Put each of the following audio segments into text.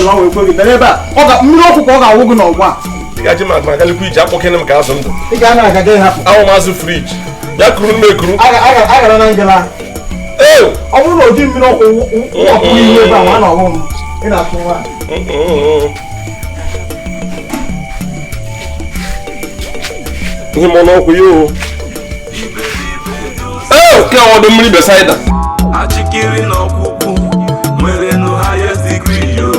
nwa wee kwe gị mere ebe a ọ ga mmiri ọkụ ka ọ ga-awụ gị n'ọgbọ a. Ị ga-eji ma agalikwa ije akpọkene m ka azụ ndụ. Ị ga-ana aga gị hapụ. Awụ m azụ friji. Bịa kuru m ekuru. Agara na ngala. Ee! Ọ bụrụ na o ji mmiri ọkụ wụọpụ ihu ebe a ma a na ọghọm ị na-atụ nwa. Ihe m ọnụ ọkụ ya o. Ee, ke ọdụ mmiri Besaida. Achịkiri na ọkpụkpụ nwere nụ highest degree yo.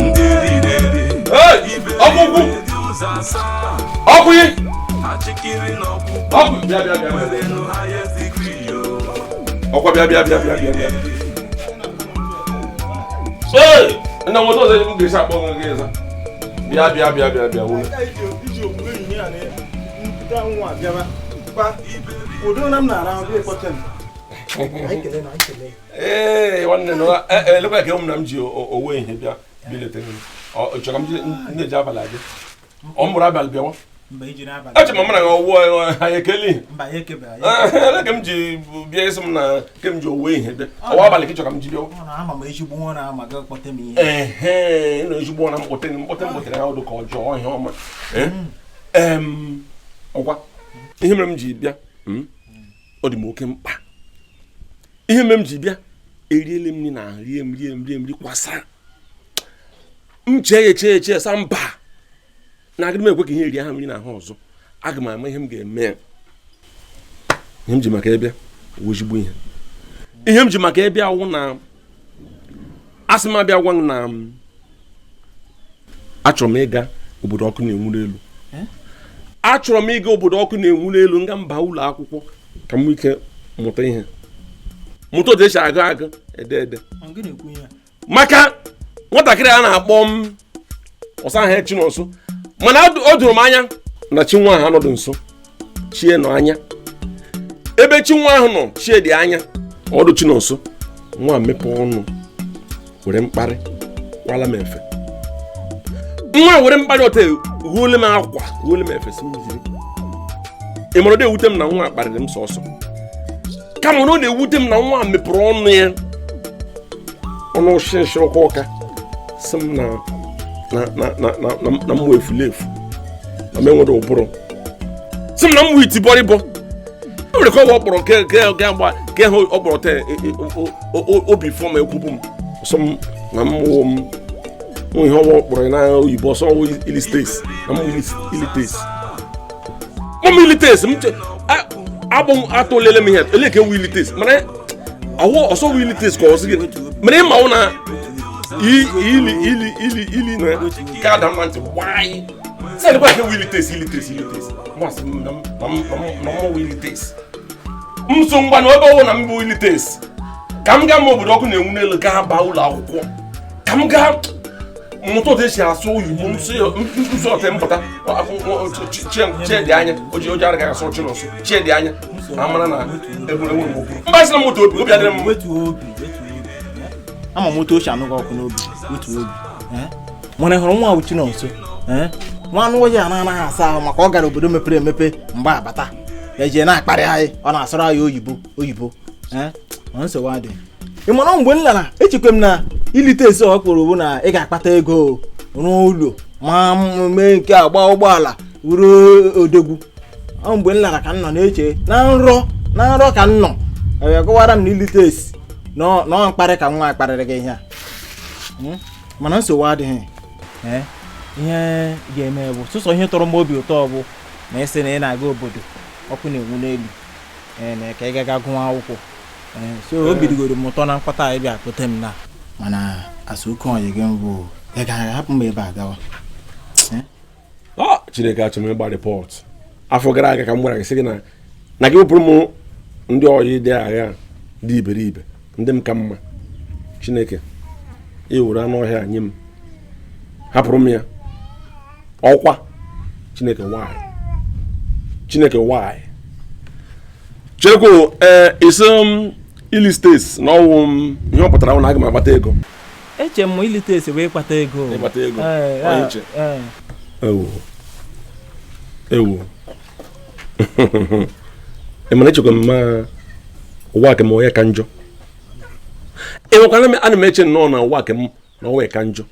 Ndị riri Ee, ọkpụkpụ. dị ụzọ asaa. Ọkụ yi. Achịkiri na ọkpụkpụ Ọkụ bịa bịa bịa. nwere nụ highest degree yo. Ọkwa bịa bịa bịa bịa bịa bịa. Ee, nna nweta ọzọ m ga-esi akpọ gị ịza. Bịa bịa bịa bịa bịa wụlụ. Iji omume enyi ya na nkwute nwa abịaba kwa udo na m na-ara ahụ ịkpọte m. Anyị kelee na anyị kelee. Ee, nwanne na elekwa ka ụmụ na m ji owe ihe bịa bịa leta gị. Ọ chọrọ m na-eji abalị abịa. Ọ mụrụ abalị bịawa. Mba iji n'abalị. Eche m mara na ọwụwa anyị ekele ihe. Mba ya ekebe anyị. Ele ka m ji bịa ịsị m na ke m ji owe ihe bịa. Ọwa abalị ka ị chọrọ ka m ji bịawa. Ọ na ama m ezigbo nwa na ama gị kpọte m ihe. Ehe, na ezigbo na mkpọte mkpọte mkpọtere ha ọdụ ka ọjọọ ihe ọma. Ọkwa ihe mere m ji bịa ọ dị m oke mkpa. Ihe mere m ji bịa eriele m nri na rie m rie m rie m rikwasa m chee ya eche eche sa mba na agịrị m ekwe ka ihe eri ha nri na ahụ ọzọ. Aga m ama ihe m ga-eme. Ihe m ji maka ịbịa wụ ezigbo ihe. Ihe m ji maka ịbịa wụ na asị m abịa gwa m na achọrọ m ịga obodo ọkụ na-enwuru elu. Achọrọ m ịga obodo ọkụ na-enwuru elu nga mba ụlọ akwụkwọ ka m nwee ike mụta ihe, mụta otu esi agụ agụ ede ede. Maka nwatakịrị a na-akpọ m ọsa ahụ Chinonso, mana o doro m anya na chi nwa ahụ anọdụ nso, chie nọ anya. Ebe chi nwa ahụ nọ, chie dị anya. Ọdụ Chinonso nwa mepe ọnụ were mkparị kwala m efe. Nwa were mkparị ọta ghuole m akwa ghuole m efe si m jiri. Ị mara ọ na-ewute m na nwa kparịrị m sọsọ, kama na ọ na-ewute m na nwa mepere ọnụ ya ọnụ shịnshị ụka ụka sị m na na na na na na m efulefu na m enwere ụbụrụ, sị m na m wụ itibọrịbọ. E nwere ka ọ kpọrọ ke ke ke agba ke ha ọ kpọrọ te obi fọm ekwubu m sọ m na m wụ m nwe ihe ọwa kpọrọ na oyibo ọsọ wụ ilites na m ilites m ilites m agbụ atụlele m ihe ele ka ewu ilites mana awụ ọsọ wụ ilites ka ọsọ gị mana ịma wụ na ili ili ili ili na ka ada mma ntị gbanyị sị elekwa ka ewu ilites ilites ilites masị m na m wụ ilites m so ngwa na ebe ọwụ na m bụ ilites ka m gaa ma obodo ọkụ na-enwu n'elu gaa baa ụlọ akwụkwọ ka m gaa mụta otu esi asụ oyibo nsụ ọtị mpụta chie dị anya oji oji ara asụ Chinonso chie dị anya amara na eburu enwere m okwu mba sị na moto obi obi adịrị m. Wetuo obi, wetuo obi. Ama m otu o si anụ gị ọkụ n'obi, wetuo obi. Mana hụrụ nwa ahụ Chinonso, nwa anụ ọhịa na-anaghị asa ahụ maka ọ gara obodo mepere emepe mgbe abata ya jee na-akparị anyị, ọ na-asụrụ anyị oyibo oyibo. Ma nsogbu adịghị. Ị mara mgbe m lara echekwa m na ilite esi ọ kpọrọ bụ na ị ga-akpata ego rụọ ụlọ ma mee nke a gbaa ụgbọala wuru odogwu. Ọ mgbe m lara ka m nọ na-eche na nrọ na nrọ ka m nọ kọwara m na ilite esi na ọ mkparị ka nwa akparịrị gị ihe a. Mana nsogbu adịghị. Ihe ga-eme bụ sụsọ ihe tọrọ m obi ụtọ bụ na ị sị na ị na-aga obodo ọkụ na-enwu n'elu na ka ị gaga gụọ akwụkwọ. So obi dịgoro m ụtọ na mkpata anyị bịa kpọte m na mana asụ oke ọyị gị mbụ ị ga-ahapụ m ebe a gawa. Chineke achọrọ m ịgba rịpọt afọ gara aga ka m gwara gị sị gị na gị wepụrụ m ndị ọyị dị agha dị iberibe ndị m ka mma. Chineke ị were anụ ọhịa nye m hapụrụ m ya ọkwa. Chineke nwanyị, Chineke nwanyị cherekwa. Ee, isi m ilites na ọwụ m ihe ọ pụtara na aga m akpata ego. Eche m ilites wee kpata ego. Ịkpata ego. Ewo ewo, ị mana echekwa m ma ụwa ke m onye ka njọ. Enwekwana m ana m eche nnọọ na ụwa ke m Na ọwa ka njọ.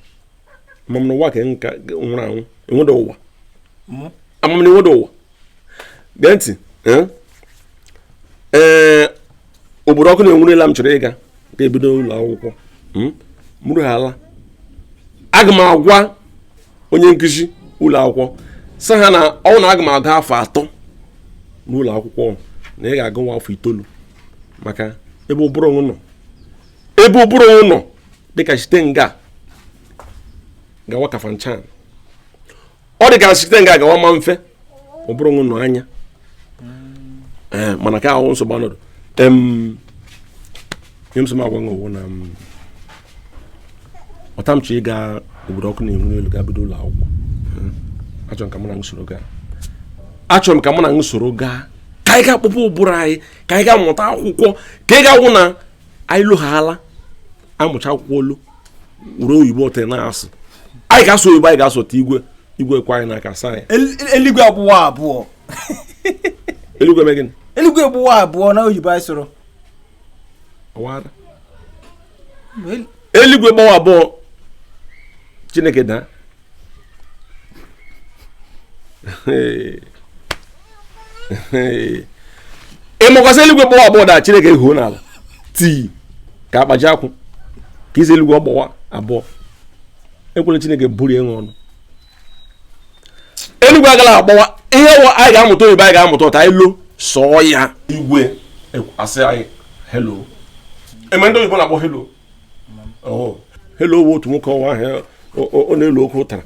Amam na ụwa ka nka nwụrụ anwụ enwedo ụwa. Amam na enwedo ụwa. Gee ntị, ee obodo ọkụ na-enwurela m chọrọ ịga ka ebido ụlọ akwụkwọ. Mụrụ ha ala. Aga m agwa onye nkụzi ụlọ akwụkwọ sị ha na ọ na aga m agụ afọ 3 n'ụlọ akwụkwọ na ị ga-agụ nwa afọ 9 maka ebe ụbụrụ nọ. Ebe ụbụrụ nọ dịka site nga gawa Kafanchan, ọ dịka site nga gawa ma mfe ụbụrụ nọ anya. Ee, mana ka ahụ nsogbu anọdụ. Ihe m sị m agwa nwa na ọta m chọ ịga obodo ọkụ na-enwu n'elu ga bido ụlọ akwụkwọ. Achọrọ m ka mụ na usoro gaa. Achọrọ m ka mụ na usoro gaa ka anyị ga-akpọpụ ụbụrụ anyị, ka anyị ga-amụta akwụkwọ, ka ị ga-awụ na anyị lụghala amụcha akwụkwọ olu were oyibo ote na-asụ. Anyị ga-asụ oyibo, anyị ga-asụ otu igwe igwe ekwe anyị n'aka saa anyị. Eluigwe agbụwa abụọ. Eluigwe eme gịnị? Eluigwe agbụwa abụọ na oyibo anyị sụrụ. Ọwara. Eluigwe gbawa abụọ Chineke daa. Ị makwasị eluigwe gbawa abụọ daa Chineke ehuo n'ala tii ka akpaji akwụ ka isi eluigwe gbawa abụọ. Ekwela Chineke burie nwe ọnụ. Eluigwe agala agbawa ihe anyị ga-amụta oyibo, anyị ga-amụta ụta anyị lo sọọ ya igwe asị anyị hello. Eme ndị oyibo na-akpọ hello. Hello bụ otu nwoke ọnwa ahụ ọ na-elu oke ụtara.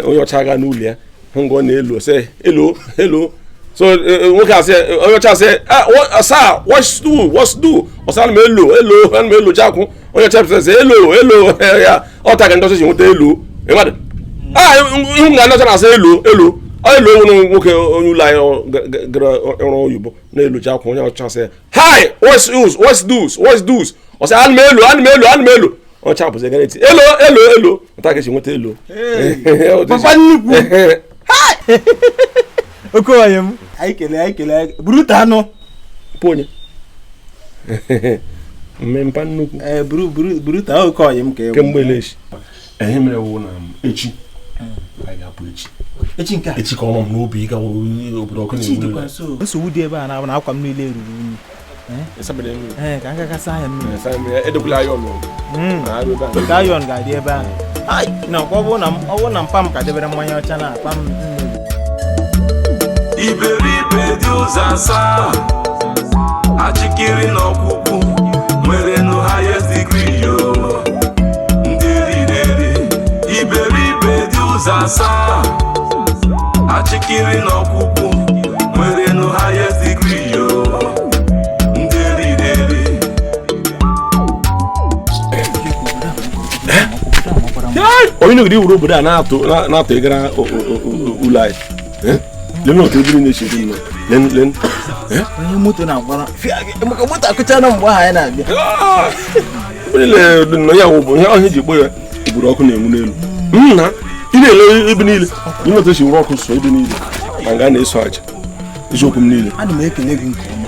Onye ọcha gaa n'ụlọ ya hụ nga ọ na-elu sị hello hello. So nwoke asị onye ọcha asị sir what's do what's do ọsị ana m elo elo ana m elo chakwụ. Onye ọcha sị hello hello ya ọ ta ka ndị ọcha si nweta elo. Ịmadụ ihu nga ndị ọcha na-asị elo elo elo nwere nwoke onye ụlọ anyị gara ọrụ oyibo na-elo chakwụ. Onye ọcha sị hi what's use what's do what's do ọsị ana m elo ana m elo ana m elo. Ọcha bụzi gara eti elo elo elo ọta ka esi nweta elo. Papa nnukwu okoye m anyị kelee anyị kelee buru ta anụ ponye mmempa nnukwu buru buru buru ta okoye m ka kemgbe eleshi ehe mere wụ na echi anyị ga-apụ echi echi nke a echi ka ọ nọ m n'obi ịga obodo ọkụ na-enwu nsogbu dị ebe a na-abụ na akwa m niile ruru unyi. Ka m gakasa anya mmiri edekwula ayọn ka ayọn ga-adị ebe ahụ. Na ọ bụrụ na mpa m ka debere mmanya ọcha na akpa m. Iberibe dị ụzọ asaa, achịkiri na ọkpụkpụ nwere nụ highest degree yo. Ndị riri iberibe dị ụzọ asaa, achịkiri na ọkpụkpụ nwere nụ highest degree yo. Ndị riri. Onye nọgide iwuru obodo a na-atụ ịgara ụlọ anyị. Len otu ebiri na-eche dị mma. Len len. Onye moto na-agbara. Maka moto akụchana mgbe ahụ anyị na-abịa. Onye le nọ ya wụ ihe ahụ eji kpọ ya obodo ọkụ na-enwu n'elu. Na ị na-ele ebe niile. Ime otu esi were ọkụ sọ ebe niile. Ma nga na-eso aja. Eziokwu m niile. Ana m ekele gị nke ọma.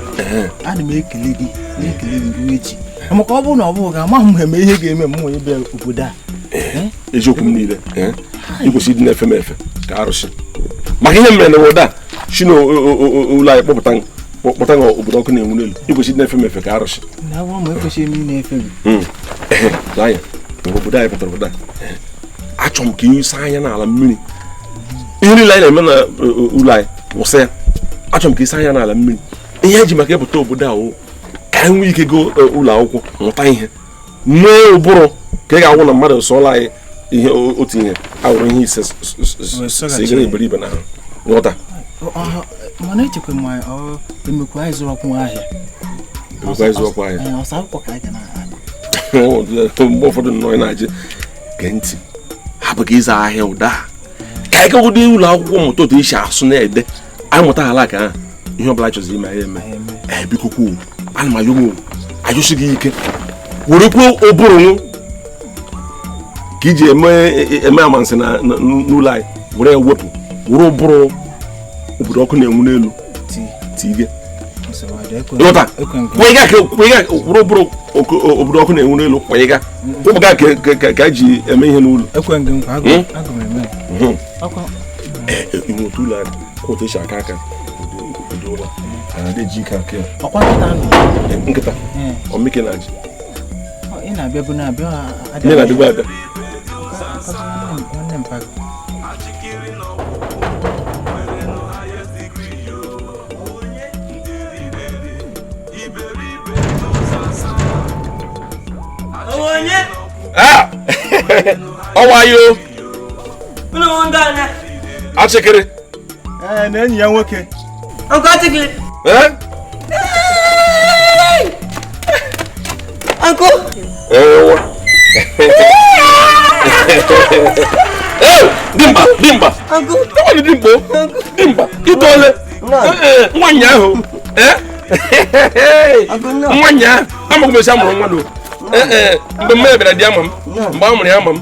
Ana m ekele gị na-ekele gị ruo echi. Maka ọ bụrụ na ọ bụghị ga amaghị m eme ihe ga-eme m onye bịa obodo a. Eziokwu m niile. Ị kwesịrị ịdị na-efe m efe ka arụsị. Maka ihe mere na obodo a si n'ụlọ anyị kpọpụta gị obodo ọkụ na-enwu n'elu. Ị kwesịrị ịdị na-efe m efe ka arụsị. Anya obodo anyị pụtara obodo a achọrọ m ka ị saa anya n'ala mmiri. Ihe niile anyị na-eme na ụlọ anyị wụsị ya. Achọrọ m ka ị saa anya n'ala mmiri. Ihe eji maka ịpụta obodo a wụ ka anyị nwee ike go ụlọ akwụkwọ mụta ihe nwee ụbụrụ ka ị ga-awụ na mmadụ sụọla anyị ihe otu ihe awụrụ ihe ise si gara iberibe na nghọta. Mana echekwa m emekwa anyị zụrụ ọkwụ ahịa. Emekwa anyị zụrụ ọkwụ ahịa. Ọsọ akwụkwọ ka anyị ga na-agụ. Mgbe ụfọdụ nnọọ na-ajị gee ntị hapụ ka ịza ahịa ụda ka anyị gagodo ụlọ akwụkwọ mụta otu esi asụ na-ede anyị mụta ala ka ahụ ihe ọbụla chọziri ime anyị eme. Biko kwuo ana m ayọ m ayọsi gị ike werekwuo ụbụrụ ka iji eme amansi na n'ụlọ anyị were ya wepụ were ụbụrụ obodo ọkụ na-enwu n'elu tige Ịghọta? Kwụịga ka kwụịga kwụrụ bụrụ obodo ọkụ na-enwu n'elu kwụịga. Kwụpụga ka eji eme ihe n'ụlọ. Ekwe gị nkwa, aga m eme. Ọkwa inwe otu ụlọ aka otu esi aka aka ụdị ụlọ a na-eji ike aka ya. Ọkwa nkịta nọ. Nkịta ọmike na ji. Ị na-abịa bụ na-abịa Ndị na-adịgbu abịa. Nwanne m pa. Ah! Ọwa yo. Achịkịrị. Ee, na enyi ya nwoke. Uncle Achịkịrị. Eh? Uncle. Ewa. Eh, dimkpa, dimkpa. Uncle. Ewa dimkpa. Dimkpa. Itole. Eh, nwanyị ahụ. Eh? Nwanyị ahụ. Amaghị m esi amụrụ nwa do. Eh, mgbe mmanya bịara di ama m. Mgbe a mụrụ ya ama m.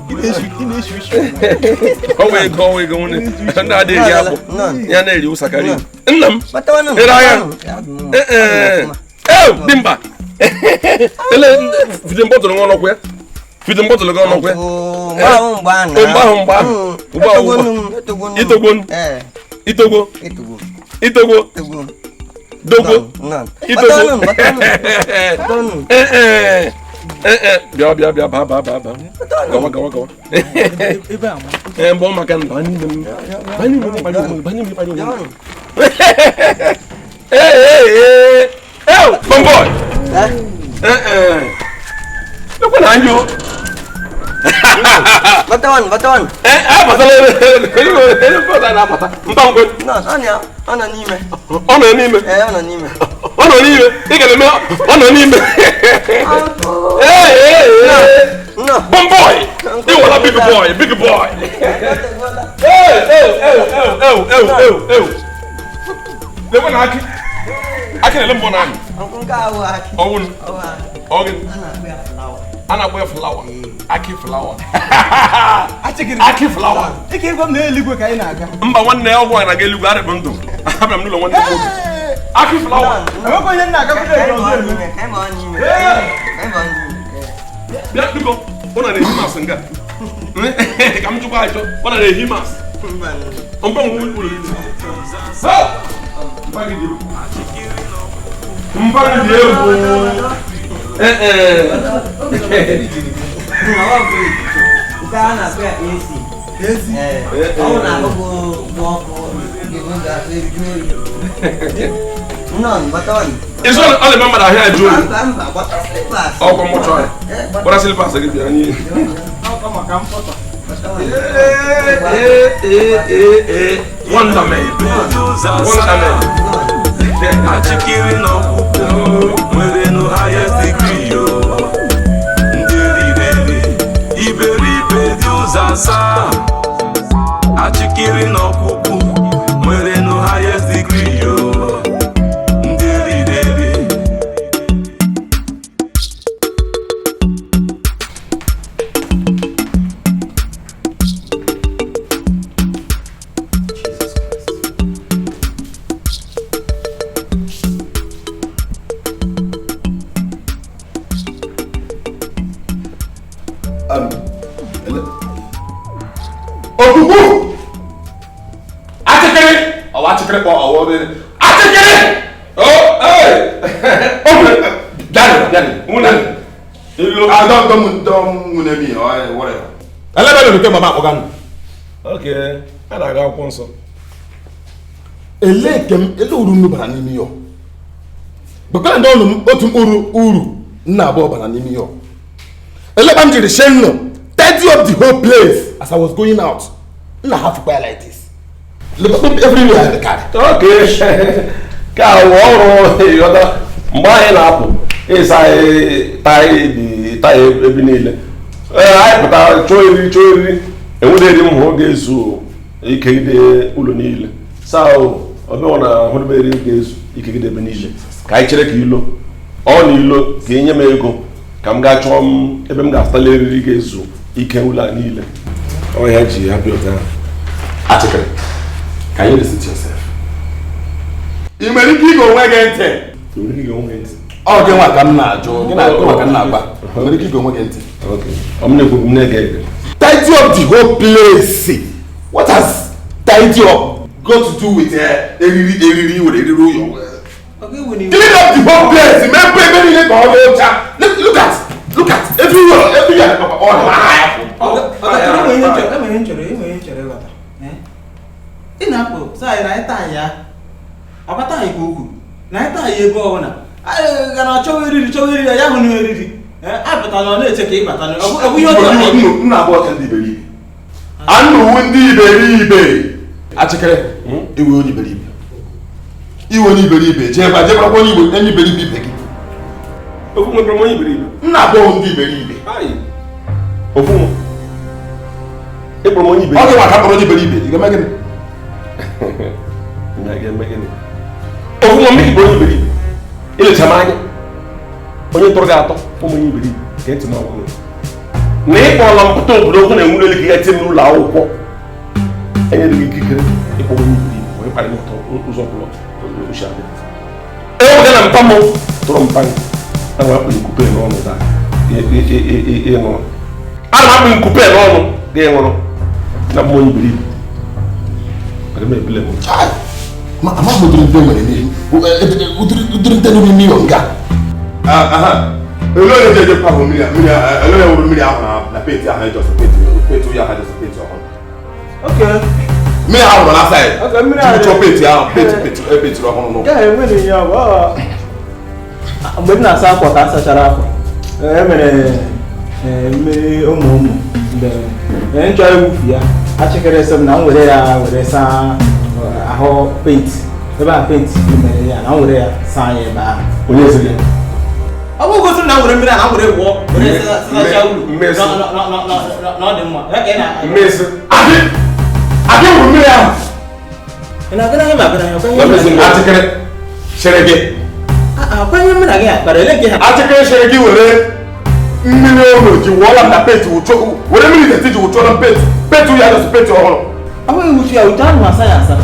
Ọnwa ego, ọnwa ego nwunye. Ndị adịghị eri akpụ. Ya na-eri ụsakarị. Nna m. Ere agha. Eh, eh, dimkpa. Ele fide mbọtụrụ nwa n'ọkwa ya. Fide mbọtụrụ gị ọnọkwa ya. Mgbe ahụ mgbe ahụ. Ugbu a ugbu a. Itogbo. Itogbo. Itogbo. Dogbo. Itogbo. Eh eh. Bịa bịa bịa ba ba ba ba. Gawa gawa gawa. Ebe a. Eh mbọ maka mba n'ime m. Ba n'ime m kpali onwe, ba n'ime m kpali onwe. Eh eh eh. Eh, bomboy. Eh eh. Lekwa na anya o. Batawan, batawan. Eh, ah, batala ebe na-abata. Mba ngwe. No, ọ nọ n'ime. Ọ nọ n'ime. Eh, ọ nọ n'ime. Ọ nọ n'ime. Ị ga-eme ọ nọ n'ime. Eh, eh, eh. No. Bomboy. Ị wala big boy, big boy. Eh, eh, eh, eh, eh, eh, eh. Lekwa na akị. Akị na-ele mbọ n'anyị. Uncle nke ahụ akị. Ọwụ. Ọ gị. A na-akpọ ya flawa. A na-akpọ ya flawa. Akị flawa. Achịkịrị. Akị flawa. Ike ịgwa m na eluigwe ka anyị na-aga. Mba nwanne ya ọgwụ a na-aga eluigwe arịbụ ndụ. Abịara m n'ụlọ nwanne m nwoke. Akị flawa. Enwekwa onye na-agakwute ebe ọzọ eme. Bịa biko, ọ na-ehi mas nga. Ka m jụkwa ajọ, ọ na-ehi mas. Mba nwe ụlọ niile. Mba gị dị egwu. Mba gị dị egwu. Eh eh. Nke a na-akpọ ya AC. AC. Ọ na-ahụ bụ ọkụ ga-ebu eju oyi. Nọn, batawan. Ịzụ ọ na-eme mmadụ ahịa eju oyi. Mba, mba, gbata slippers. Ọkwa mmụcha ya. Gbara slippers gị bịa n'ihe. Ọkwa maka mkpọtọ. Ee, ee, ee, ee. Wonder man. Wonder man. Achịkịrị na ọkpụkpụ nwere nụ highest degree yo. Ndị riri eri, iberibe dị ụzọ asaa. Achịkịrị na ọkpụkpụ nwere nụ highest degree yo. Ndị riri eri. Okuku! Achịkịrị! Ọwa achịkịrị kpọ ọwa obere. Achịkịrị! Oh, hey! Open! Bịanụ, bịanụ, nwunye. Ilu. Ah, don't nwunye me or whatever. Elebe lụrụ kemgbe m akpọga m. Okay, a na-aga akwụkwọ nsọ. Ele ke m ele uru m bara n'ime ya. Bekwa ndị ọnụ m otu mkpụrụ uru nna abụọ bara n'ime ya. Elekpa m jiri shee nnụ tidy up the whole place as I was going out. Nna ha fụkwa ya like this. Lekpa everywhere I carry. Okay. Ka awụ ọrụ ịghọta mgbe anyị na-apụ ịsa anyị taị taị ebe niile. Ee, anyị pụtara chọọ eriri enwere eri m hụ ga-ezu ikegide ụlọ niile. Saa ọbịa na ahụrụbe eri ga-ezu ikegide ebe niile. Ka anyị chere ka ilo ọ na ilo ka enye m ego ka m gaa chọọ m ebe m ga-azụtala eriri ga-ezu ike ụlọ a niile. Ọ ya ji ya bịa ụta Achịkịrị. Can you listen to yourself? Ị nwere ike ige onwe gị ntị. Ọ gị nwa ka m na-ajụ, gị na gị nwa ka m na-agba. Nwere ike ige onwe gị ntị. Tidy up the whole place. What has tidy up got to do with eriri eriri were eriri ụyọ? Clean up the whole place. Mepe ebe niile ka ọ dị ọcha. Look at look at everywhere, everywhere ọ dị Enwere ihe chọrọ, enwere ihe chọrọ ịghọta. Ị na-apụ sị anyị na anyị taa ya ọkpata anyị ka ukwu na anyị taa ya ebe ọbụla anyị ga na achọwa eriri, chọwa eriri ya hụ na eriri apụta na ọ na-eche ka ị bata na ọ bụ ihe ọjọọ. Nna abụọ ọcha ndị iberibe. Anụwu ndị iberibe. Achịkịrị, iwe onye iberibe. Iwe onye iberibe, jee gba jee gbarakwa onye igbo onye iberibe ibe gị. Ofu nwere onye iberibe. Nna abụọ ndị iberibe. Ofu nwa. Ịkpọrọ m onye iberibe. Ọ gị nwa ka kpọrọ onye iberibe, ị ga-eme gịnị? Ga-eme gịnị? Ofu nwa mmiri kpọrọ onye iberibe. Ilecha m anya. Onye tọrọ gị atọ, ụmụ onye iberibe, gee ntị m agwa. Na ịkpọrọla m pụta obodo ọkụ na-enwuru elu ka ya tie m n'ụlọ akwụkwọ. Enyere gị ikikere ịkpọ onye iberibe, onye kparị m ụtọ ụzọ ọbụla oshi abịa. Ewega na mpa m tụrụ mpa gị. Ana m akpụ nkupe n'ọnụ daa. Ịṅụrụ. Ana m akpụ nkupe n'ọnụ gị ṅụrụ. Na mmụọ onye iberibe. Aga m ebile m. Ma amaghị m ụdịrị ndị nwere n'ihu. Ụdịrị ndị nọ n'ime nga. Ele onye jeje kwa ahụ mmiri mmiri, ele onye wụrụ mmiri ahụ na penti ahụ ejọsọ penti penti ụyọ ahụ ejọsọ penti ọhụrụ. Mmiri ahụ nọ na saịdị. Jiri chọọ penti ahụ penti penti penti ọhụrụ n'ụlọ. Ya enwere ihe ọ bụ mgbe m na-asa akwa ka a sachara akwa e mere mmiri ụmụ ụmụ mgbe m chọrọ iwufu ya, achịkịrị sị m na m were ya were saa ahụ penti ebe a penti mere ya na m were ya saa ya ebe ahụ. Onye ezi gị? Ọ bụ gosi na m were mmiri a na m were wụọ were sachaa ụlọ na ọ dị mma. Mmezi. Adị! Adị wụrụ mmiri ahụ! Ị na-agara ihe ma agara ihe? Achịkịrị chere gị. Akwanye mmiri gị akpara ele nke ha. Achịkịrị chere gị were mmiri ọhụrụ ji wụọla m na penti wụchọ, were mmiri deti ji wụchọrọ m penti penti ụyọ ajọsọ penti ọhụrụ. Ọ bụghị wuchu ya, wuchu ahụ asa ya asa.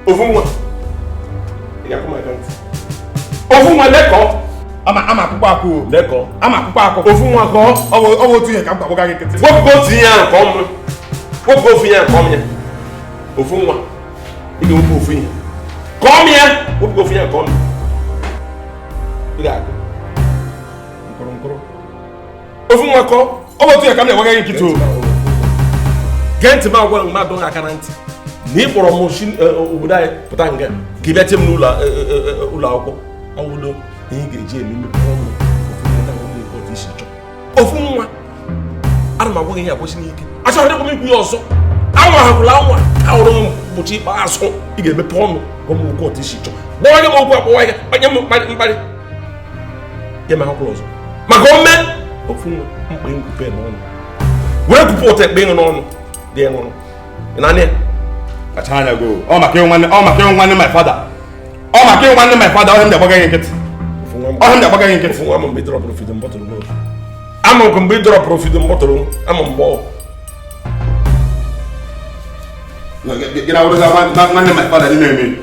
Ofu nwa. Ị ga-akụ m aka ntị. Ofu nwa lekọọ. Ama akwụkwọ akụ. Lekọọ. Ama akwụkwọ akụ. Ofu nwa kọọ. Ọ bụ otu ihe ka m gwagwa gị nkịtị. Wepụ otu ihe ahụ ka ọ mụ. Wepụ ofu ihe ahụ ka ọ mụ ya. Ofu nwa. Ị ga-ewepụ ofu ihe. Ka ọ mụ ya. Wepụ ofu ihe ahụ ka ọ mụ. Ị ga-akụ. Nkụrụ nkụrụ. Ofu nwa kọọ. Ọ bụ otu ihe ka m na-agwa gị nkịtị o. Gee ntị m agwa mmadụ aka na ntị. Na ị kpọrọ m obodo anyị pụta nga ka ị bịa tie m n'ụlọ akwụkwọ ọwụdo ihe ị ga-eji eme mmepe ọnụ ofu nwa na nwunye nke otu isi chọọ. Ofu nwa ana m agwa gị ihe akwụsị n'ike achọghị dịkwa m ikwu ya ọzọ anwa hapụla anwa ahụrụ m ụbọchị ikpeazụ ị ga-emepe ọnụ gwa m okwu otu isi chọọ gbawa gị m okwu akpọwa gị kpanye m mkparị ya ma akwụkwọ ọzọ maka ome ofu nwa mkpa nkupe n'ọnụ. Were kwupụ ụtọ ekpe ịṅụ n'ọnụ dị ṅụrụ. Ị na-anị ya? Kacha anya go. Ọ maka ịnwụ nwanne, ọ maka ịnwụ nwanne my father. Ọ maka ịnwụ nwanne my father, ọhịa m ji agbaga gị nkịtị. Ọhịa m ji agbaga gị nkịtị. Ofu nwa ama mgbe ị dọrọpụrụ feeding bottle m. Ama m mgbe ị dọrọpụrụ feeding bottle m, ama mgbe ọ. Gị na-awụrụza nwanne my father n'ime eme.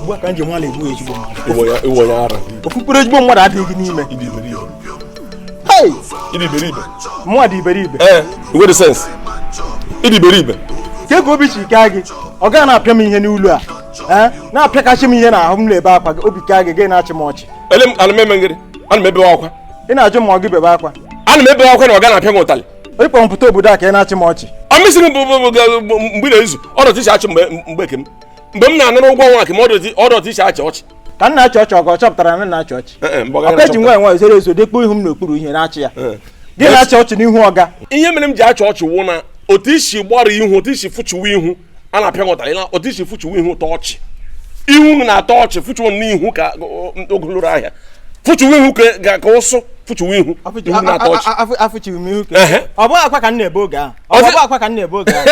Ugbu a ka njem nwa na-egbu ezigbo mmadụ. Okpukpere ezigbo mmadụ adịghị n'ime. Hey! Mmadụ iberibe. Ee, nwere sense. Ịdị iberibe. Ka ego obi chi kaa gị, ọ gaghị na-apịa m ihe n'ụlọ a. Ee, na-apịakachi m ihe n'ahụ m na-ebe akwa gị, obi kaa gị, gị na-achị m ọchị. Ele m ana m eme ngịrị, ana m ebewe akwa. Ị na-ajụ m ma ọ gị bebe akwa. Ana m ebewe akwa na ọ ga na-apịa m ụtalị. Ịkpọ m pụta obodo a ka ị na-achị m ọchị. Ọ mesịrị mgbe ị na-ezu, ọdọtị iche achị mgbe eke m. Mgbe m na-anara ụgwọ ọnwa nke m ọdọtị iche achị ọchị. Ka m na-achị ọchị ọgọ chọpụtara na m na-achị ọchị. Ọka eji nwayọ nwayọ zoro ezo dekpo ihu m n'okpuru ihe na-achị ya. Gị na-achị ọchị n'ihu ọga. Ihe mere m ji achị ọchị wụ na otu isi gbara ihu, otu isi fụchiwa ihu, a na-apịa m ụtalị, otu isi fụchiwa ihu ụtọ ọchị. Ihu na-atọ ọchị fụchiwa m n'ihu ka ogoloro ahịa. Fụchiwa ihu ka ụsụ fụchiwa ihu. Ihu na-atọ ọchị. Afụchighị m ihu ka. Ọ bụghị akwa ka m na-ebe oge ahụ. Ọ bụghị akwa ka m na-ebe oge ahụ.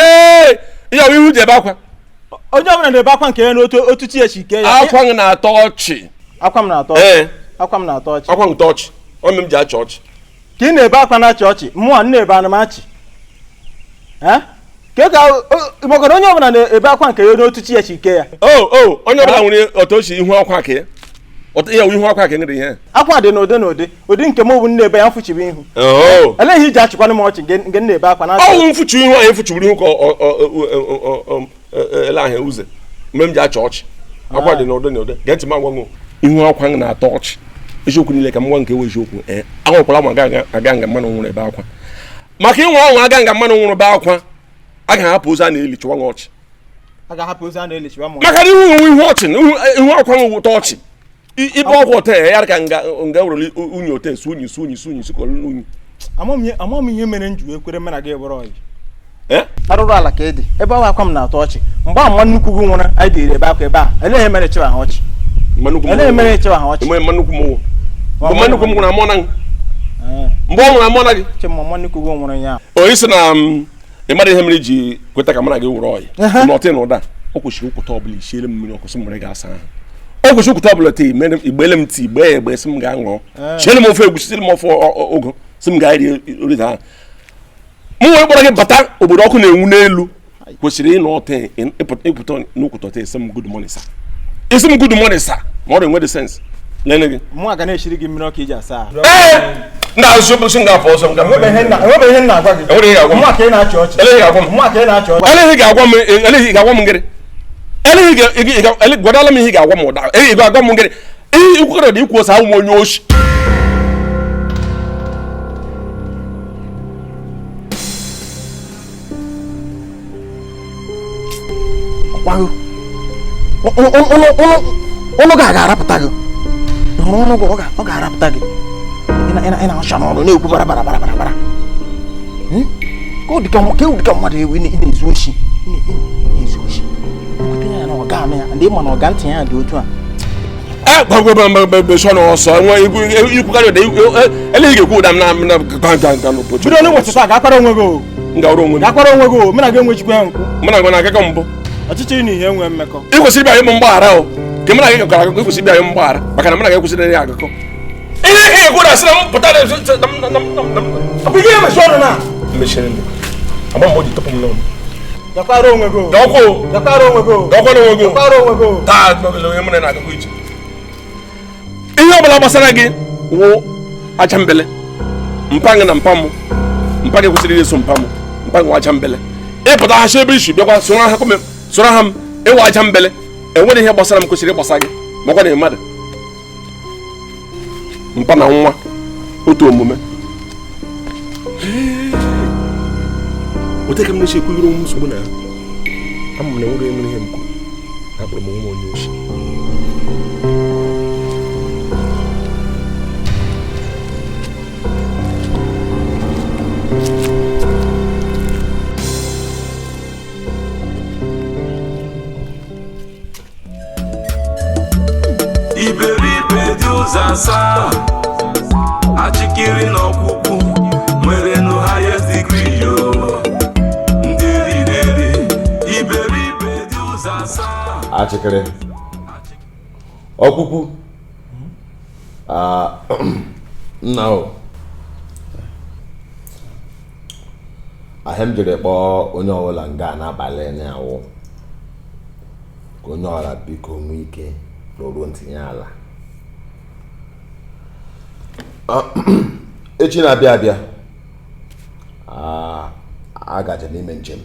Ihe ọ bụ ihu ji ebe akwa. Onye ọbụla na-ebe akwa nke ya n'otu otu chi echi ike ya. Akwa m na-atọ ọchị. Akwa m na-atọ ọchị. Akwa m na-atọ ọchị. Akwa m tọ ọchị. Ọ mere m ji achị ọchị. Ka ị na-ebe akwa na-achị ọchị, mụnwa m na-ebe ana m achị. Ka maka onye ọbụla na-ebe akwa nke ya n'otu chi echi ike ya. O onye ọbụla nwere otu o si ihu akwa nke ya. Ihe ihu akwa ka nwere ihe. Akwa dị n'ụdị n'ụdị. Ụdị nke m bụ na-ebe ya mfụchibu ihu. Elee ihe iji achịkwanụ m ọchị nke m na-ebe akwa na-achị. Ọwụ mfụchi ihu anyị fụchiwuru ihu ka ele ahịa ụzọ mgbe m ji achị ọchị. Akwa dị n'ụdị n'ụdị. Gee ntị m agwa m ihu akwa m na-atọ ọchị. Eziokwu niile ka m gwa nke ewe eziokwu. Anwụkwala m aga nga mmanụ nwụrụ ebe akwa. Maka ịnwe ọnwụ aga nga mmanụ nwụrụ ebe akwa, a ga-ahapụ ozu a na-eli chụwa ọchị. Maka na ihu onwe ihu ọchị na ihu akwa m wụta ọchị. Ibe ọgwụ ote ya ka nga were unyi ote su unyi su unyi su unyi sukọrọ unyi. Ama m ihe mere m ji wee kwere mena gị bụrụ ọyị. Arụrụ ala ka ị dị ebe ahụ akwa m na-atọ ọchị. Mgbe ahụ nwa nnukwu gị nwụrụ anyị dịrị ebe akwa ebe a. Elee ihe mere chịwa ha ọchị? Elee ihe mere chịwa ha ọchị? Mgbe nnukwu m nwụrụ. Mgbe nnukwu m nwụrụ amụọ na gị. Mgbe ọ nwụrụ amụọ na gị. Chima nwa nnukwu gị nwụrụ ya. O isi na ị mara ihe mere iji kweta ka mụ na gị wụrụ ọyị. N'ọtị na ụda o kwesịrị ụkwụta ọbụla isiere m mmiri ọkụ sị m were ga-asa ahụ. O kwesịrị ụkwụta ọbụla tii igbele m tii gbee egbe sị m gaa ṅụọ. Chiere m ofe egusi siere m ofe ụgụ sị m gaa rie oriri ahụ. M wee kpọrọ gị bata obodo ọkụ na-enwu n'elu kwesịrị ịnọ ọtị ịpụta n'ụkwụta ọtị sị m good morning sir. Isi m good morning sir ma ọ dị nwere sense. Lene gị. Mụ aga na-eshiri gị mmiri ọkụ iji asa ahụ. Ee! Ndị azụ bụ sị m ga-apụ ọsọ m ga. Enwebeghị ihe m na-agwa gị. Enwere ihe ga-agwa m. Mụ aka ị na-achị ọchị. Eleghị ga-agwa m. Mụ aka ị na-achị ọchị. Eleghị ga-agwa m eleghị ga-agwa m ngịrị. Eleghị gwadala m ihe ị ga-agwa m ụda. Eleghị ga-agwa m ngịrị. Ihe ikwukọrọ dị ikwu ose ahụ m onye oshi. Ọkwaghị. Ụnụ ga-arapụta gị. Hụrụ ọnụ gị ọ ga-arapụta gị. Ị na-acha n'ọnụ na-ekwu bara bara bara bara. Ka ọ dịka mmadụ ewu ị na-ezu oshi. Na-ezu oshi. Nkwute ya na ọga anụ ya ndị ma na ọga ntị ya dị otu a. Eleghị ga-ekwu ụda m na n'ụbọchị. Bido n'ụbọchị taa ga-akwara onwe gị o. M ga-arụ onwe m. Ga-akwara onwe gị o. Mụ na gị enwechikwa ya nkwụ. Mụ na gị na-agakọ mbụ. Ọchịchị na ihe enwe mmekọ. Ị kwesịrị ịbịa anyị mgbaghara o. Ka mụ na gị gakọrọ akụkọ, ị kwesịrị ịbịa anyị mgbaghara maka na mụ na gị ekwesịrị ịrị akụkọ. Ihe ị ga-ekwu na sị na m pụta na Ọ bụ ihe emechi ọnụ na. Mechiri ndụ. Agba mgbe o ji tọpụ m n'ọnụ. Gakwara onwe gị o. Gakwa o. Gakwara onwe gị o. Gakwara onwe gị o. Gakwara onwe gị o. Taa onye mụ na na-agakọ ije. Ihe ọbụla gbasara gị wụ aja mbele. Mpa gị na mpa mụ. Mpa gị kwesịrị iso mpa mụ. Mpa gị wụ aja mbele. Ịpụta ha ebe isi bịakwa soro ha m ịwụ aja mbele. Enwere ihe gbasara m kwesịrị ịgbasa gị makwa na mmadụ. Mpa na nwa otu omume. Ote ka m na-eche ekwughịrị onwe m nsogbu na ya. Ama m na enwere emere ihe m kwuru. Akpọrọ m onwe m onye oshi. Iberibe dị ụzọ asaa, achịkiri na ọkpụkpụ nwere nụ highest degree yo. Ndị riri eri, iberibe dị ụzọ asaa. Achịkịrị ọkpụkpụ nna o ahịa m jiri kpọọ onye ọbụla nga n'abalị na-awụ ka onye ọbụla biko nwee ike n'oruo ntinye ala. Echi na-abịa abịa agaje n'ime njem,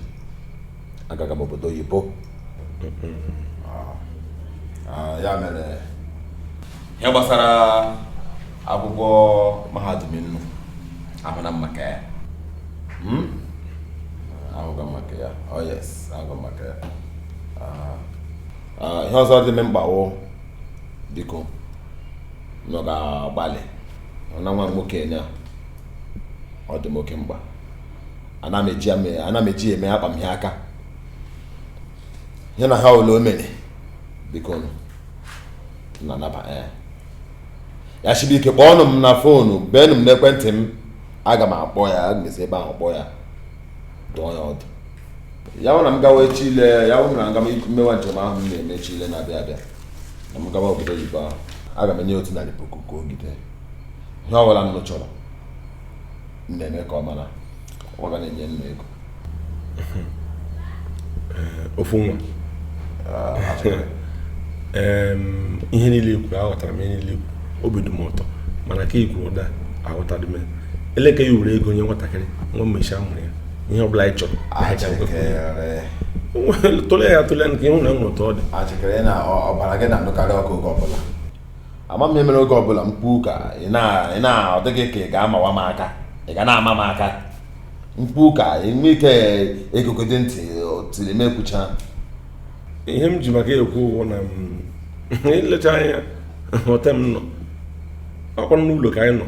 agaga m obodo oyibo. Ya mere ihe gbasara akwụkwọ mahadum nnu ahụna m maka ya. Ahụga m maka ya. Oh yes, ahụga m maka ya. Ihe ọzọ dị m mkpa wụ biko nọ ga-agbalị na nwa nwoke ya ọ dị m oke mkpa. Ana m eji eme akpa m ihe aka ihe na ha ole o mere biko na anaba ya. Ya shibe ike kpọọnụ m na foonu, beenụ m n'ekwentị m, aga m akpọ ya, aga m esi ebe ahụ kpọọ ya, dụọ ya ọdụ. Ya hụ na m gawa echi ile, ya hụ na aga m mewa njem ahụ m na-eme echi ile na-abịa abịa, na m gawa obodo oyibo ahụ, aga m enye 100,000 ka ogide ihe ọ bụla m chọrọ m na-eme ka ọ mara, ọ ga na-enye m ego. Ofu nwa ihe niile kwuru aghọtara m ihe niile kwuru, obi dị m ụtọ, mana ka ikwu ụda aghọtara m eleka ya were ego nye nwatakịrị nwa mmechi amụrụ ya ihe ọbụla anyị chọrọ tụlee ya tụlee nke ịhụ na nwere ụtọ ọ dị. Achịkịrị na ọbara gị na-anụkarị ọkụ oge ọbụla. Ama m ihe mere oge ọbụla m kwuo ka ị na ọ dịghị ka ị ga-amawa m aka, ị ga na-ama m aka mkpu ka ị nwee ike egogode ntị tiri m ekwucha. Ihe m ji maka ekwu ụgwọ na ilecha anya hotel m nọ ọkwa n'ụlọ ka anyị nọ,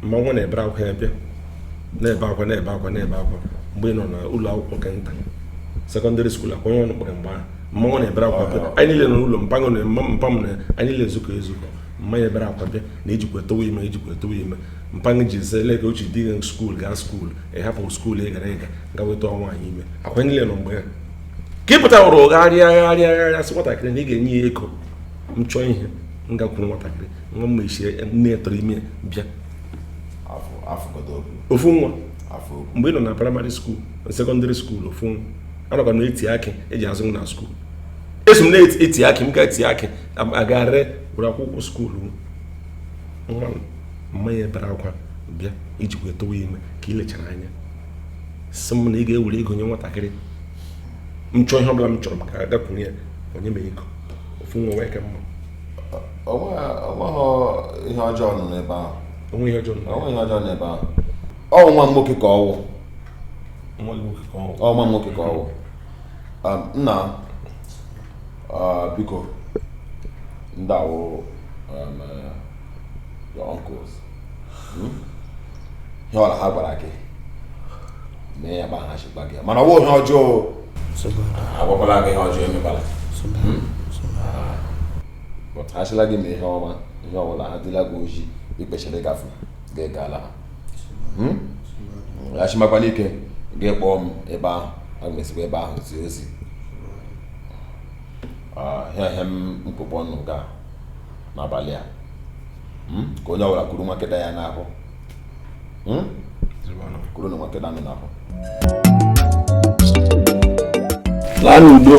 mma nwa na-ebere akwa ya bịa na-ebe akwa na-ebe akwa na-ebe akwa mgbe ị nọ na ụlọ akwụkwọ nke nta sekọndịrị skuul akwa onye ọnụ kpọrọ mgbe ahụ mma nwa na-ebere akwa bịa, anyị niile nọ n'ụlọ mpa mpa m na anyị niile ezukọ ezukọ, mma ya ebere akwa bịa na ejikwa etowe ime ejikwa etowe ime mpa gị ji sị ka ochi di gị skuul gaa skuul ị hapụ skuul ị gara ịga ga weta nwaanyị ime akwa niile nọ mgbe ya ka ị pụtara gharịa gharịa gharịa sị nwatakịrị na ị ga-enye ya ego m chọọ ihe m gakwuru nwatakịrị nwa mma isi nne ya tọrọ ime bịa ofu nwa mgbe ị nọ na praịmarị skuul na sekọndịrị skuul ofu nwa anọkwa m na-eti akị eji azụ m na skuul eso m na-eti akị m ga-eti akị agarị were akwụkwọ skuul nwa mmanya ebere akwa bịa ijikwa etowe ime ka ị lechara anya sị m na ị ga-ewere ego nye nwatakịrị m chọọ ihe ọbụla m chọrọ ka agakwuru ya onye m ego ofu nwa wee ka mma. Onweghị ihe ọjọọ nọ n'ebe ahụ. Onwe ihe ọjọọ n'ebe ahụ. Ọ nwa m nwoke ka ọwụ. Ọ nwa m nwoke ka ọwụ. Nna biko ndị awụ your uncles ihe ọla ha gwara gị mee ya ba ha chịkwa gị mana ọ bụghị ihe ọjọọ agwakwala gị ihe ọjọọ emekwala. But ha chịla gị mee ihe ọma ihe ọbụla ha dịla gị oji ikpechara ịgafe gị gaala ha. Ya chimakwana ike gị kpọọ m ebe ahụ, aga m esikwa ebe ahụ zie ozi. Ihe m mkpụkpọ nụ ga n'abalị a ka onye ọbụla kuru nwa nkịta ya n'ahụ, kuru na nwa nkịta nọ n'ahụ. Laa n'udo.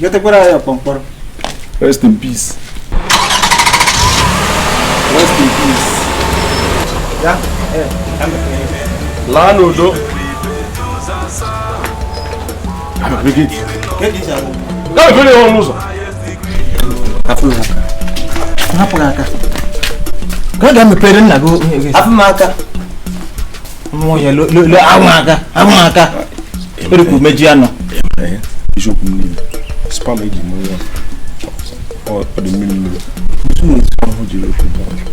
Gotekwara ya ọkpọmkpọrọ. Rest in peace. Rest in peace. Ya, Laa n'udo. Hapụ gị aka. Ka ọ ga-emepere nna gị. Hapụ m aka. Mmụọ ya lo anwụ aka, anwụ aka. Erikwu meji anọ. Eziokwu m niile sperm eji mụ nwa ọ dị mmiri mmiri ahụ jiri oke bọọlụ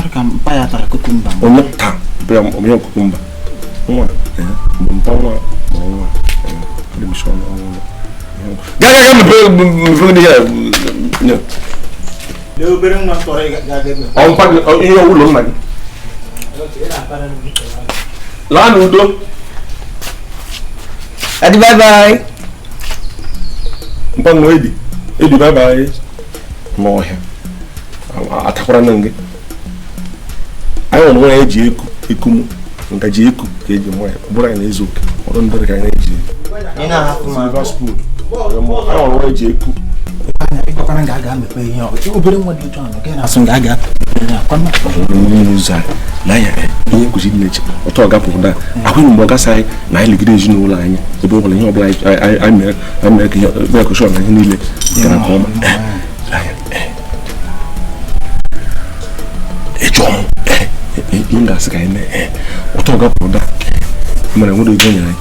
Aka mpa ya tara kukumba. Onye taa bịa ọmịa kukumba nwa mgbe mpa nwa mụrụ nwa adị m sure na ọnwụ gaa gaa mepee mepee ihe Lee obere nwa tọrọ ị ga-aga eme. Ọ mpa gị ihe ụlọ nna gị laa n'udo. Daddy, bye bye. Mpa nwa edi edi bye bye n'ọhịa atakwara na gị anyị nwere nwa ya eji eku eku m ngaji eku ka eji mụọ ya ọ bụrụ anyị na-ezu oke ọrụ ndị ka anyị na-eji Ị na-ahapụ m aka. silver spoon anyị nwere nwa eji eku Ịkọkwara nga aga mepe ihe ọ obere nwa dị otu ahụ gị na-asụ nga aga mepe ihe akwa mma. n'ime ụzọ anyị n'anya ihe kwesịrị na-eche ọtọ ọ gapụrụ da ahụghị mgbe ọ gasa anyị na anyị legide ezinụlọ anyị ebe ọ bụla ihe ọbụla anyị mere anyị mere ka ihe mere ka na ihe niile gara nke ọma. Ịchọ m ihe m ga-asị ka anyị mee ọtọ ọ gapụrụ da mana nwere ego nyere anyị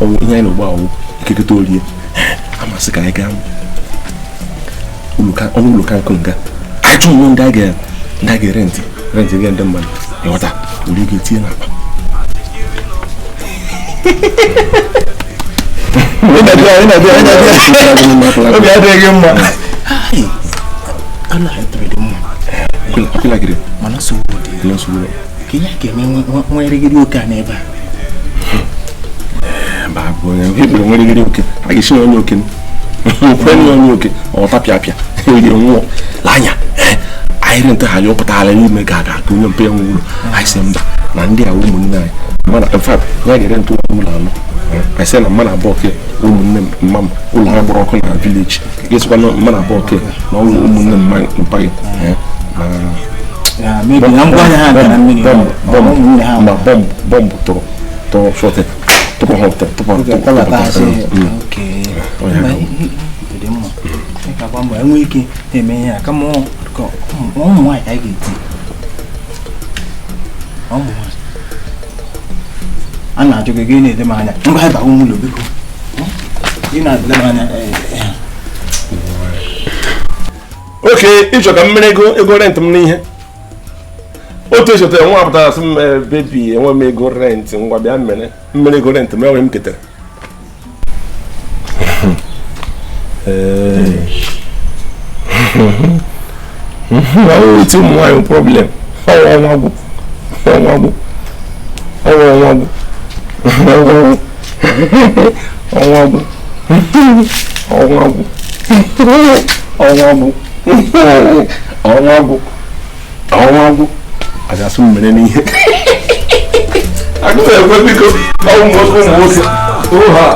ọ bụ ihe anyị na-ugbu awụ ekekọta orie amasị ka anyị gaa ọnụ ụlọ ka nkụ nga anyị chọọ onwe ndị a ga-erentị rentị ga ndị mmadụ ịghọta were ego etinye n'akpa. Obi adịghị mma. Alụ anyị tụrụ dị mma. Akwụlagịrị Mana nsogbu dị. na nsogbu Ka ihe a ga-eme nwa erigiri oke a n'ebe a. Mba, bụ onye ekpere nwere gịrị oke a ga-esi na onye oke kwe na onye oke ọ tapịa apịa eri nwụọ lanya anyị rentị ha anyị ọpụtara n'ime ga aga ka onye mpe ya nwe ụlọ anyị sị mba na ndị a ụmụnne anyị mana in fact ya ga-erentị ụlọ anọ anyị sị na mmadụ abụọ ke ụmụnne mma m ụlọ ha gbara ọkụ na vileji ga-esikwa na mmadụ abụọ ke na ọwụ ụmụnne mma mpa gị Ya mebi na ngwa ahịa ha dara mmiri. Ụmụnne ha ma bọmbụ bọmbụ tụrụ tụrụ shọtị tụpụ ha tụpụ tọbata asị oke. Mba, dị mma. Ị ga-agba mbọ enwe ike na-eme ihe a kama ụmụ nwaanyị ka anyị ga-eti. Ụmụ nwaanyị. A na-ajụ gị gị na-ele m anya ngwa anyị bawa ụlọ biko. Ị na-ele m anya. Oke ịchọ ka m mere ego ego rent m n'ihe otu esotere nwa pụtara sị m bebi enwe m ego rent ngwa bịa mere mmere ego rent m enweghị m ketara. Eti ụmụ nwaanyị problem ọnwa ọnwa gwụ ọnwa gwụ ọnwa ọnwa gwụ ọnwa gwụ ọnwa gwụ ọnwa gwụ ọnwa gwụ ọnwa gwụ aja m mere n'ihe agụụ ekwe biko ụmụ nwoke ụmụ nwoke oha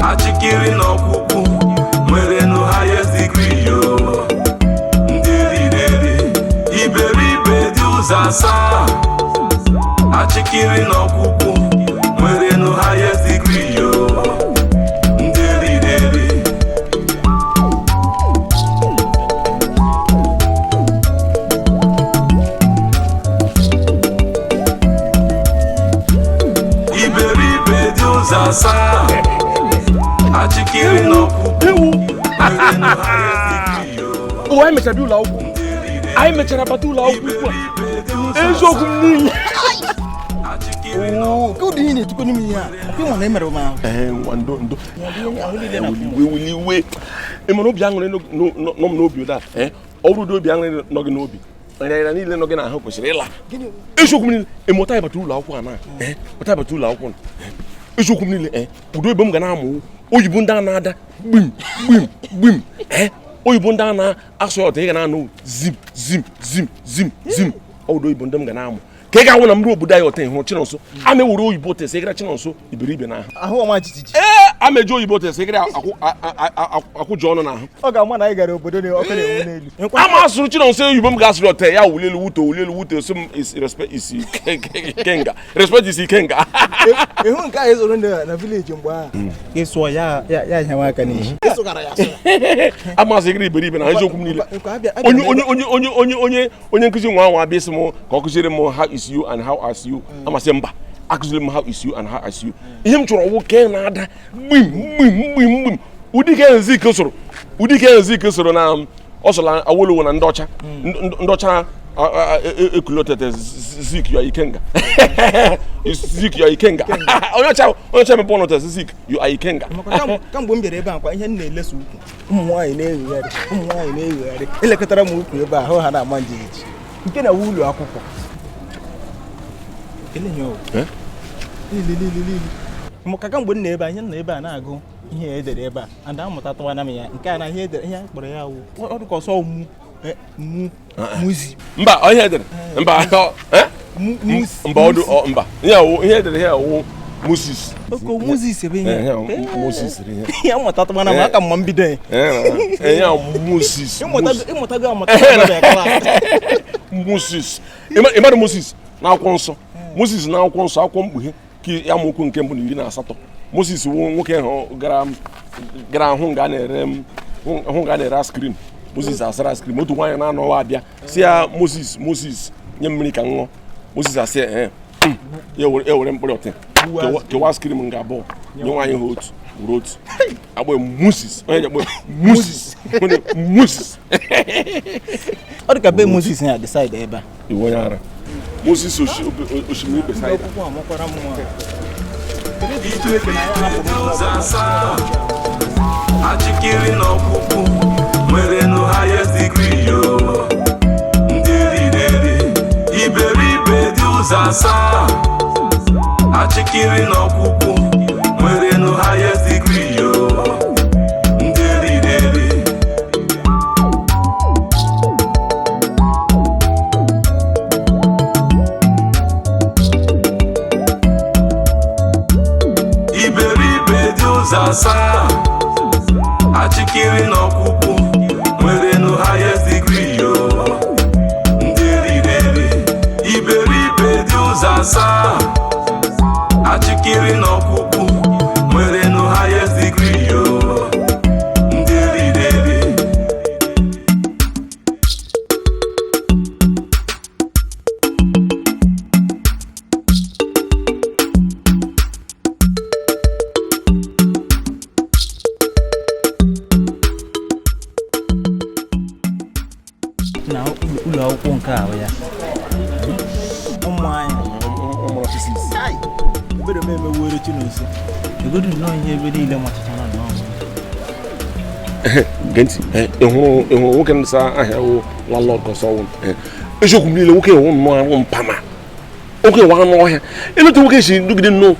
Achịkiri na ọkpụkpụ nwere nụ highest degree yo. Ndị riri eri iberibe dị ụzọ asaa. Achịkiri na ọkpụkpụ nwere nụ highest degree yo. Ndị riri eri. Iberibe dị ụzọ asaa. Achịkiri na ọkpụkpụ nwere nụ highest degree yo. Ụwa anyị mechara bịa ụlọ akwụkwọ anyị mechara bata ụlọ akwụkwọ ugbu a eziokwu m niile. Ka ụdị ihe na-etukọ n'ime ihe a ọkwa ịnwa na emere m ahụ. Ee, ngwa ndo ndo iwe iwe ị mara obi aṅụrị nọ m n'obi ụda ọ bụrụ ụdị obi aṅụrị nọ gị n'obi nrịarịa niile nọ gị n'ahụ kwesịrị ịla eziokwu m niile ịmụta ịbata ụlọ akwụkwọ a na mụta ịbata ụlọ akwụkwọ eziokwu m niile ụdị oyibo m ga na-amụ oyibo ndị a na-ada gbim gbim gbim oyibo ndị a na-asụ ọtọ ị ga na-anụ zim zim zim zim zim ọ ụdị oyibo ndị m ga na-amụ ka ị ga-awụ na mrụ obodo anyị ọtọ ịhụrụ Chinonso a na-ewere oyibo tesi ịgara Chinonso iberibe n'ahụ Ahụ ọma jijiji. Ee, a na-eji oyibo tesi ịgara akwụjụ ọnụ n'ahụ. Ọ ga-ama na anyị gara obodo ọkụ na-enwu n'elu. A ma asụrụ Chinonso oyibo m ga-asụrụ ọtọ ya wuli elu wuto wuli elu wuto sị m is respect is ikenga respect is ikenga. Ịhụ nke anyị zụrụ na vileji mgbe ahụ. Ị sụọ ya ya nyawa aka n'isi. A ma asụ ịgara iberibe na eziokwu m niile. Onye onye onye onye onye onye onye nkụzi nwa ahụ abịa sị m ka ọ kụziere m how is you and how are you amasị mba Akụziri m how is you and how is you. Ihe m chọrọ nwoke na-ada gbim gbim gbim gbim. Ụdị ka Zik soro, ụdị ka Zik soro na ọ sọla Awolowo na ndị ọcha, ndị ọcha ekulotete Zik you are Ikenga. Zik you are Ikenga. Onye ọcha mepe ọnụ tete Zik you are Ikenga. Kamgbe m bịara ebe a kwa ihe m na-elesa ukwu ụmụ nwaanyị na-eghegharị, ụmụ nwaanyị na-eghegharị, elekọtara m ukwu ebe a hụ ha na-ama njijiji nke na ụlọ akwụkwọ. Maka kamgbe m na ebe a ihe m na ebe a na-agụ ihe edere ebe a and amụtatụwana m ya nke a na ihe edere ihe a kpọrọ ya wụ ọ dịka ọsọ mu muzi. Mba ihe edere mba mba ọdụ mba ihe awụ ihe edere ihe awụ Moses. Oko Moses ebe ihe Moses ihe ya amụtatụwana m aka mma mbido ya ihe Moses ịmụtago amụta ya klaasị Moses. Ịmadụ Moses na akwụkwọ nsọ, Moses na akwụkwọ nsọ akwụkwọ mkpughe ka ya amaokwu nke mbụ na 18. Moses wụ nwoke ahụ gara hụ nga na-ere ice cream. Moses asara ice cream, otu nwaanyị na-anọwa abịa si ya Moses Moses nye mmiri ka m ṅụọ. Moses asị ya ya were mkpụrụ ọtị kewa ice cream nga abụọ nye nwaanyị ha otu were otu agba Moses onye ji Moses onye Moses. Ọ dị ka be Moses ya decide ebe a iwe onye ara Moses osimiri Besaida. Achịkiri na ọkpụkpụ nwere no highest degree yo. Ndị riri iberibe dị ụzọ asaa. Achịkiri na ọkpụkpụ nwere no highest degree yo. Ndị riri iberibe dị ụzọ asaa. Achịkiri na ọkpụkpụ nwere no highest degree yo. Ndị riri iberibe dị ụzọ asaa. Achịkiri na ọkpụkpụ nwere no highest degree yo. Ndị riri na ụlọ akwụkwọ nke ahụ ya ụmụ anyị ebere m emewere Chinonso egodu nnọọ ihe ebe niile machachara nnọọ. Gee ntị, ị hụrụ nwoke nsa ahịa wụ landlord ka ọsọ wụ eziokwu m niile nwoke wụ nnọọ anụ mpama, nwoke wụ anụ ọhịa. Elotu nwoke si dugide nnọọ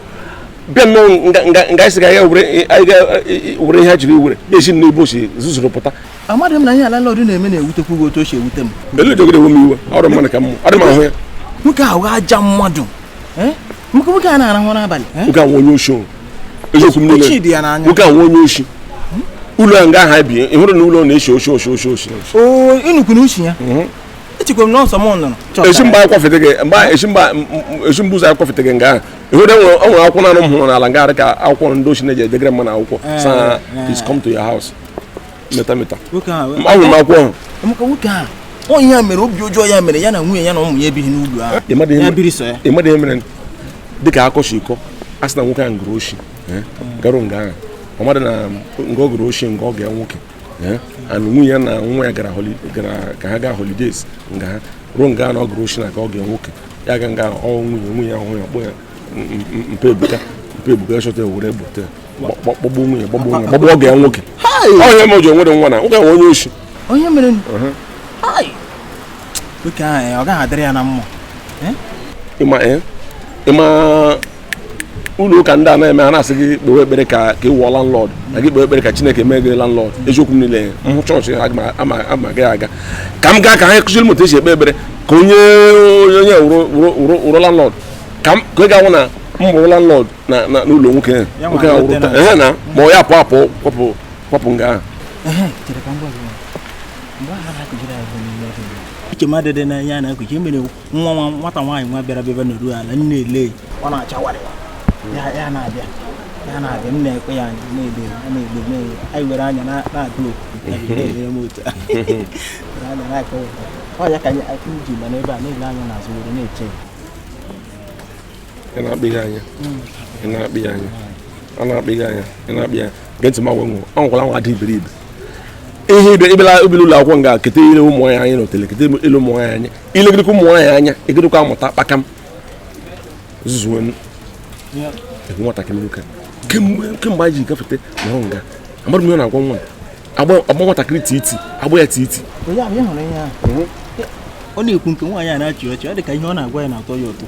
bịa nnọọ nga isi ga ya were ihe a jiri were esi n'ebe o si zuzuru pụta. Amaghị m na ihe landlord na-eme na-ewutekwu gị otu o si ewute m. Elu ewe m iwe ọrụ mmadụ ka mmụ adị m ahụ ya. Nwoke ahụ aja mmadụ nwoke a na-arahụ n'abalị. Nwoke ahụ onye oshi, eziokwu m niile nwoke ahụ onye oshi. Ụlọ a nga aha bi ị hụrụ na ụlọ na-eshi oshi oshi oshi oshi. Oo ịnụkwu na ushi ya echekwa m na ọsọ m nụrụ. Esi mgbe akwafete gị mgbe esi mgbe ụzọ akwafete gị nga ahụ ị hụrụ o nwere akwụkwọ na-anụ m hụrụ n'ala nga ka akwụkwọ ndị oshi na-eji edegere mma na akwụkwọ sa please come to your house meta meta. Ahụrụ m akwụkwọ ahụ. Nwoke ahụ onye ya mere obi ọjọọ ya mere ya na nwunye ya na ụmụ ya ebighị n'ụlọ ahụ. Ya biri so ya. Ị madị ihe mere dịka akọshi iko a sị na nwoke ahụ gụrụ oshi garụ nga ahụ ọ madị na nga ọ gụrụ oshi nga ọ ga nwoke and nwunye ya na nwa ya gara ka ha gaa holidays nga ha ruo nga na ọ gụrụ oshi na ka ọ ga nwoke ya ga nga ọ nwunye ya hụ ya kpọ ya mpe ebuka mpe ebuka chọta were egbute gbagbuo nwunye gbagbuo ọ ga nwoke ọ ya ma o ji onwere nwa na nwoke ahụ onye oshi onye mere nwoke ahụ ọ gaghị adịrị ya na mma. Ịma ụlọ ụka ndị a na-eme ha na-asị gị kpewe ekpere ka ị wụọ landlord na gị kpewe ekpere ka Chineke mee gị landlord. Eziokwu m niile m chọọchị ama agaghị aga ka m gaa ka ha kụziri m otu esi ekpe ekpere ka onye onye wụrụ landlord ka ị ga-ahụ na m bụrụ landlord na n'ụlọ nwoke nwoke ahụ wụrụ na ma ọ ya apụ apụ kwapụ nga ahụ. Uche m adịdị n'anya na-akụchi mere nwa nwata nwaanyị nwa bịara bịaba n'oru ala m na-ele ọ na-acha warịwa ya na-abịa ya na-abịa m na-ekwe ya anya na-ebe na-egbe anyị were anya na-agụ oku na-elere m otu anya na-akọ ọ ya ka anyị ji nọ n'ebe a na-ele anya n'azụ were na-eche. Ị na-akpị gị anya, ị na-akpị ya anya, a na-akpị gị anya, ị na-akpị ya. Gee ntị, ma gwa nwe anwakwala nwa adị iberibe ihe ibe ịbịala obere ụlọ akwụkwọ nga kete ile ụmụ nwaanyị anya n'otele kete ile ụmụ nwaanyị anya ilegidekwa ụmụ nwaanyị anya egidekwa amụta kpakam zuzuwe egwu nwatakịrị nwoke kemgbe anyị ji gafete nọrọ nga amadụ m ihe ọ na-agwa nwa m agba nwatakịrị titi agba ya titi. Ọ na-ekwu nke nwaanyị a na-achị ọchị, ọ dị ka ihe ọ na-agwa ya na-atọ ya ụtọ.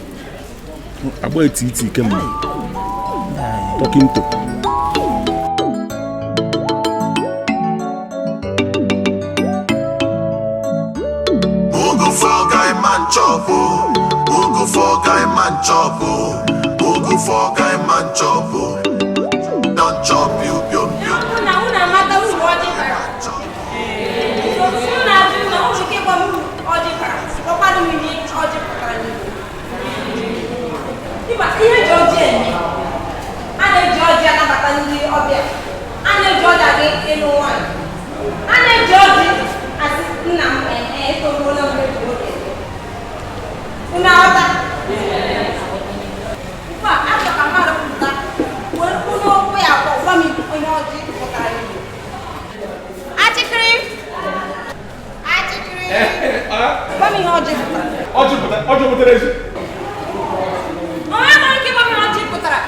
Agba ya titi kemgbe dọkịta. Ugo for guy man chop oh. Ugo for guy man chop oh. Ugo for guy man chop oh. Don't chop you biom biom. Una una mata uru ọjị bara. Unu na-ajụ na ụmụ ike gwa m uru ọjị bara, gwakwanụ m ihe ọjị pụtara n'Igbo. Ịma ihe eji ọjị eme, a na-eji ọjị anabata ndị ọbịa, a na-eji ọjị aga ịlụ nwaanyị, a na-eji ọjị asị nna m etoruola m eji nwoke. Unu aghọta? Ugbu a, achọ ka mmadụ pụta were kwuo okwu ya akpọ gwa m onye ọjị pụtara n'Igbo. Achịkịrị! Achịkịrị! Gwa m ihe ọjị pụtara. Ọjị pụtara ezi. Onye nwere ike ịgwa m ihe ọjị pụtara?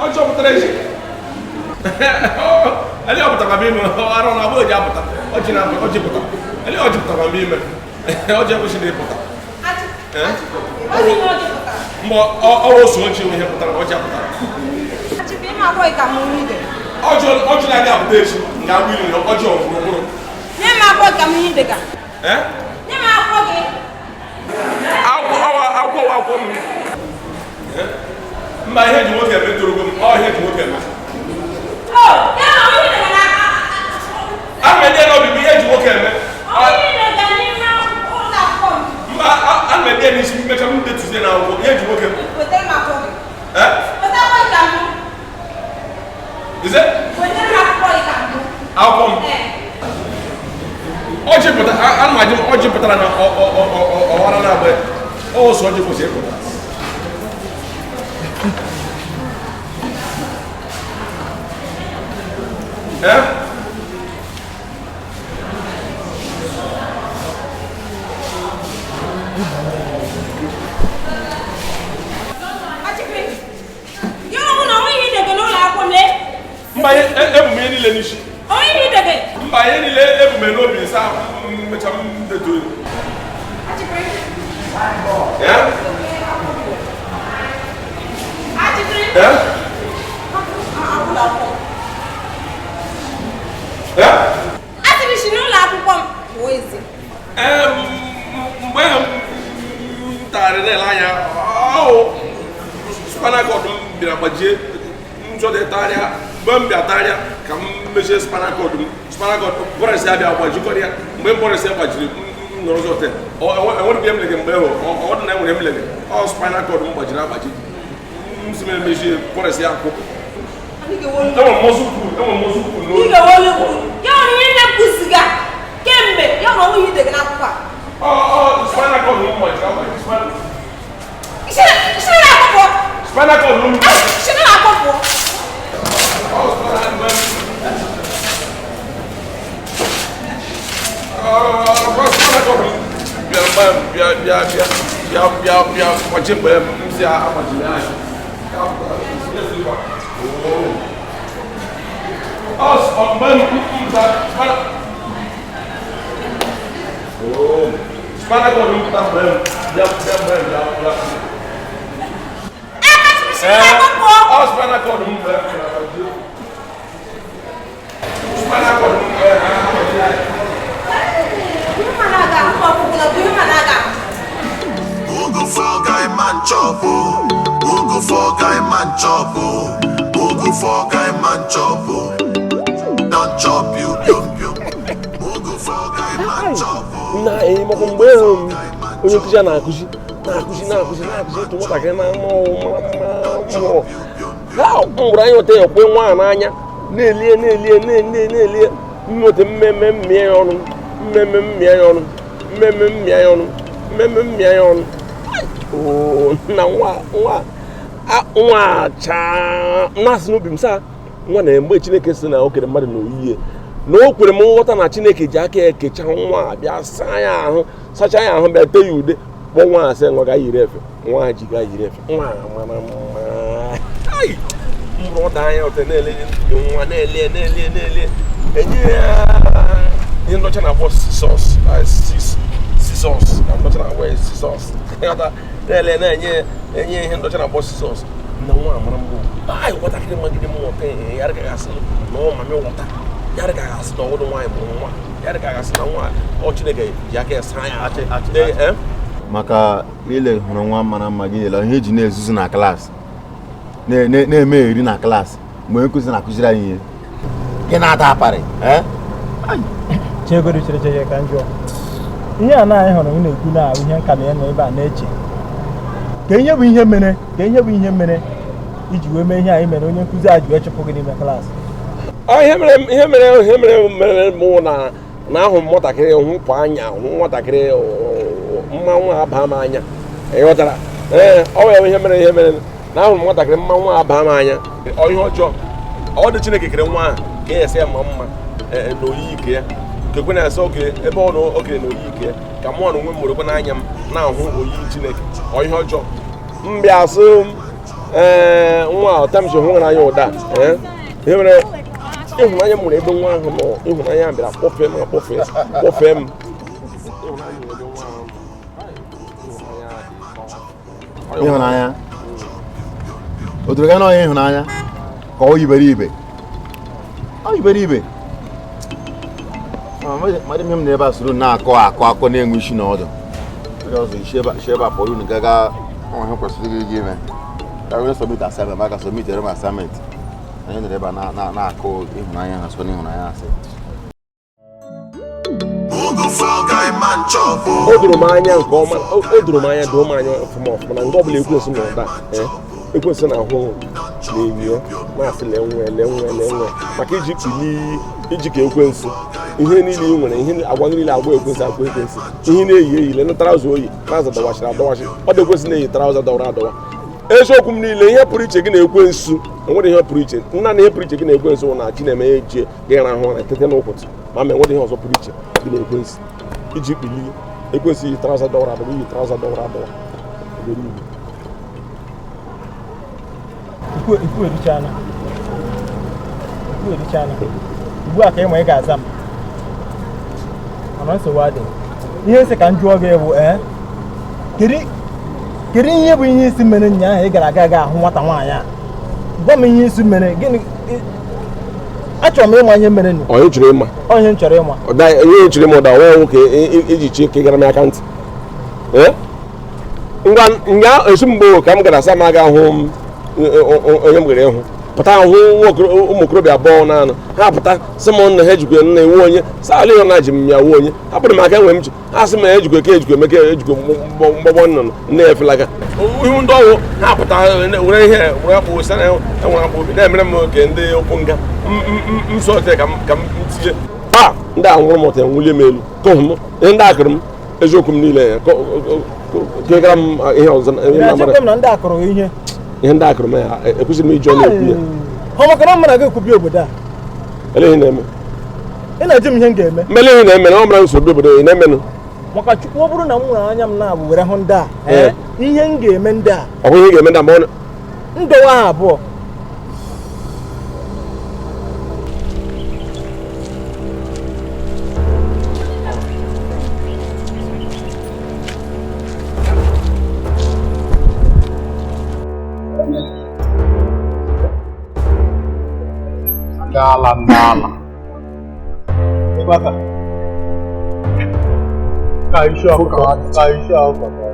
Ọjị pụtara ezi. Ele ọ pụtara m ime arụ na agba oji apụta ọjị na ọjị pụta ele ọjị pụtara m ime ọjị ekwesịrị ịpụta. Ọjị ihe ọjị pụtara. Mgbe ọrụ ose ọjị ihe pụtara ọjị apụtara. Achịkịrị ịma akwụghị ka m ide. Ọjị na-adị apụta echi ga-agba ilu na ọjị ọgwụrụ. Nye m akwụkwọ ka m ihe ide ka. Nye m akwụkwọ gị. Akwụkwọ akwụkwọ m. Mba ihe ji nwoke eme torogo m ọ ihe ji nwoke eme. A na-enye n'obibi ihe ji nwoke eme. Mba a na-enye n'isi mmecha m detuzie na akwụkwọ ihe ji nwoke eme. Wetara m akwụkwọ gị. Weta akwụkwọ gị ka m. Ize? Wetara m akwụkwọ gị ka m. Akwụkwọ m. Ọjị pụtara a na-ajụ ọjị pụtara na ọwara na-agba ọsọ ọjị kwesịrị ịpụta. Achịkịrị, gị ọhụụ na onwe ihe idege n'ụlọ akwụkwọ m lee. Mba ebu m ihe niile n'isi. Onwe ihe idege. Mba ihe niile ebu m n'obi nsa mmecha m detuo. Achịkịrị. Achịkịrị. Ụlọ akwụkwọ. Asịrị si n'ụlọ akwụkwọ m pụọ ezi. Mgbe m tagharị na-ele anya ọwụ spinal cord m bịara gbajie nchọdị tagharịa mgbe m bịa tagharịa ka m mechie spinal cord m spinal cord bọrịsị ya bịa gbajikọrọ ya mgbe m bọrịsị ya gbajiri m nọrọ ọzọ te enwere m lege mgbe ọ dị na enwere m lege ọ spinal cord m gbajiri agbaji m si m emechie bọrịsị ya akwụ. Enwere m ọzọ ukwu n'olu. Ya ọrụ ihe na-ekwuziga kemgbe ya ọrụ onwe ihe idege n'akwụkwọ a. Spinal cord m gbajiri agbaji. Isi na-akwụkwọ. Spinal cord m. Isi na-akwụkwọ. Bịa gbajie mgbe m si agbajiri anya. Spinal cord m pụta mgbe m bịa mgbe m bịa bịa. Spinal cord m mgbe m spinal cord m mgbe Ugo for guy man chop oh. Ugo for guy man chop oh. Ugo for guy man chop oh. Don't chop you biom biom. Ugo for guy man chop oh. Na maka mgbe onye nkụzi a na-akụzi otu nwatakịrị na-ama mmụọ mgbụrụ anya ote ya kwe nwa a n'anya na-elie na-elie mmote mmemme mmịa ya ọnụ mmemme mmịa ya ọnụ mmemme mmịa ya ọnụ mmemme mmịa ya ọnụ. Na nwa nwa nwa chaa na-asị n'obi m saa nwa na mgbe Chineke sị na o kere mmadụ na oyiye na o kwere m nghọta na Chineke ji aka ya kecha nwa bịa saa ya ahụ sachaa ya ahụ bịa tee ya ude kpọọ nwa asị nwa ga yiri efe nwa ji ga yiri efe nwa mara mma mụrụ ọda anya ụtọ na-ele nwa na-ele na-ele na-ele enye ya ihe ndọcha na-akpọ sisọs sisọs na ndọcha na-akpọ sisọs na-ele na-enye enye ihe ndọcha na-akpọ sisọs na nwa mara mma anyị nwatakịrị magide m nwọta ya rịka gasị na ọ mami nwọta ya rịka gasị na ọwụdụ nwaanyị bụ nwa ya rịka gasị na nwa ọ Chineke ji aka ya saa ya maka ile hụrụ nwa mara mma gị ele ihe eji na-ezuzu na klaasị na-eme eri na klaasị mgbe nkụzi na-akụziri anyị ihe gị na-ata aparị chegoro chere chere ka njọ ihe a na anyị hụrụ ị na-ekwu na ihe nka na ya nọ ebe a na-eche ka ihe bụ ihe mere ka ihe bụ ihe mere iji wee mee ihe anyị mere onye nkụzi a ji wee chụpụ gị n'ime klaasị. Ihe mere mụ na ahụ nwatakịrị hụpụ anya hụ nwatakịrị mmanwụ aba m anya ịghọtara ee ọ ya ihe mere na ahụ nwatakịrị mmanwụ aba m anya ọ ihe ọjọọ ọ dị Chineke kere nwa ahụ ka e esi ya ma mma na oyiyi ike ya kekwe na-asa oke ebe ọ na okere na oyiyi ike ya ka mụọ na onwe m werekwe n'anya m na-ahụ oyiyi Chineke ọ ihe ọjọọ m bịa sị ee nwa ọtamchi hụ nwere anya ụda ihe mere ịhụnanya m nwere ebe nwa ahụ nọ ịhụnanya bịara kpọfee m akpọfee m ịhụnanya o doro gị na onye ịhụnanya ka ọ iberibe ọ iberibe madị m na ebe a soro na-akọ akọ akọ na-enwe isi na ọdụ ọzọ isi ebe a pụrụ unu gaga ọnwa ihe kwesịrị gị ime ka onye sọmit asaịment maka sọmit ere m asaịment anyị nọrọ ebe a na-akụ ịhụnanya ha so n'ịhụnanya asị. O doro m anya nke ọma o doro m anya doo m anya ọfụma ọfụma na nga ọbụla ekwensu na ụda ekwensu na-ahụ na-enyo na-asị lee nwe lee nwe lee nwe maka iji kpili iji ka ekwensu ihe niile ị nwere ihe agwa niile agwa ekwensu agwa ekwensu ihe na-eyi eyi lee traụza oyi traụza dọwachiri adọwachi ọ dị ekwensu na-eyi traụza dọwara adọwa eziokwu m niile ihe pụrụ iche gị na ekwensu enwere ihe pụrụ iche nna na ihe pụrụ iche gị na ekwensu na chi na-eme ya ejie gị rahụ ụra tete n'ụkwụtụ ma ma enwere ihe ọzọ pụrụ iche gị na ekwensu iji kpili ekwensu iyi traụza dọwara adọwa iyi traụza dọwara adọwa ugbu a ka ịma ị ga-aza m mana nsogbu adịghị ihe nsị ka m jụọ gị bụ kedu ihe bụ ihe isi mere ụnyaahụ ị gara aga aga ahụ nwata nwaanyị a gwa m ihe isi mere gịnị achọrọ m ịma ihe mere nụ onye chọrọ ịma onye m chọrọ ịma onye chọrọ ịma ụda nwa nwoke iji chi ka ị gara m aka ntị ngwa nga esi mgbe ka m gara asa m aga hụ m onye m gara ịhụ pụta hụ ụmụ okorobịa abụọ naanị ha pụta sị m na ha ejikwe nna ewu onye saalị na ji m ya wuo onye hapụrụ m aka enwe m ji ha sị m ejikwe ka ejikwe emeka ejikwe mgbọgbọ nnụnụ nne ya efelaga ihu ndị ọwụ ha pụta were ihe were akpụ sa enwere akpụ obi na-emere m oge ndị okwu nga m so ote ka m tinye a ndị a nwụrụ m ụtọ nwulie m elu kụhụ m ihe ndị akụrụ m eziokwu m niile ya kegara m ihe ọzọ ihe ndị akụrụ m ya ekwesịrị m iji ọnụ ekwu ya ọ maka na m na gị ekwubi obodo a ele ihe na-eme ị na-eji m ihe m ga-eme mmele ihe na-eme na ọ mara nsogbu obodo ị na-emenụ maka Chukwu ọ bụrụ na m nwere anya m na-abụ were hụ ndị a ihe m ga-eme ndị a ọ bụ ihe ga-eme ndị a ma ọ ndọwa ha abụọ Ala n'ala. Ka isi ọkụkọ, ka isi ọkụkọ.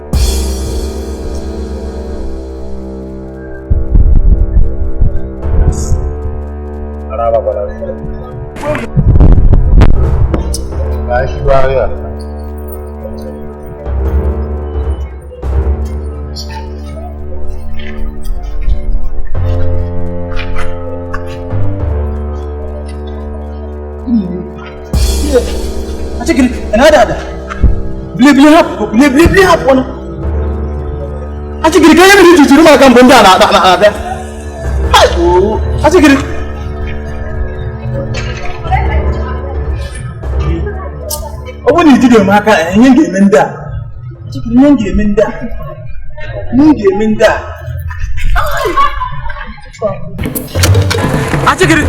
Ka isi ahịa. Achịkiri, ị na-ada ada? Bili bili hapụ, bili bili bili hapụ ọnụ. Achịkiri ka ihe mere iji jiri m aka mgbe ndị a na-abịa. Achịkiri. Ọ bụrụ na ijide m aka, ihe m ga-eme ndị a. Achịkiri, ihe m ga-eme ndị a. Ihe m ga-eme ndị a. Achịkiri.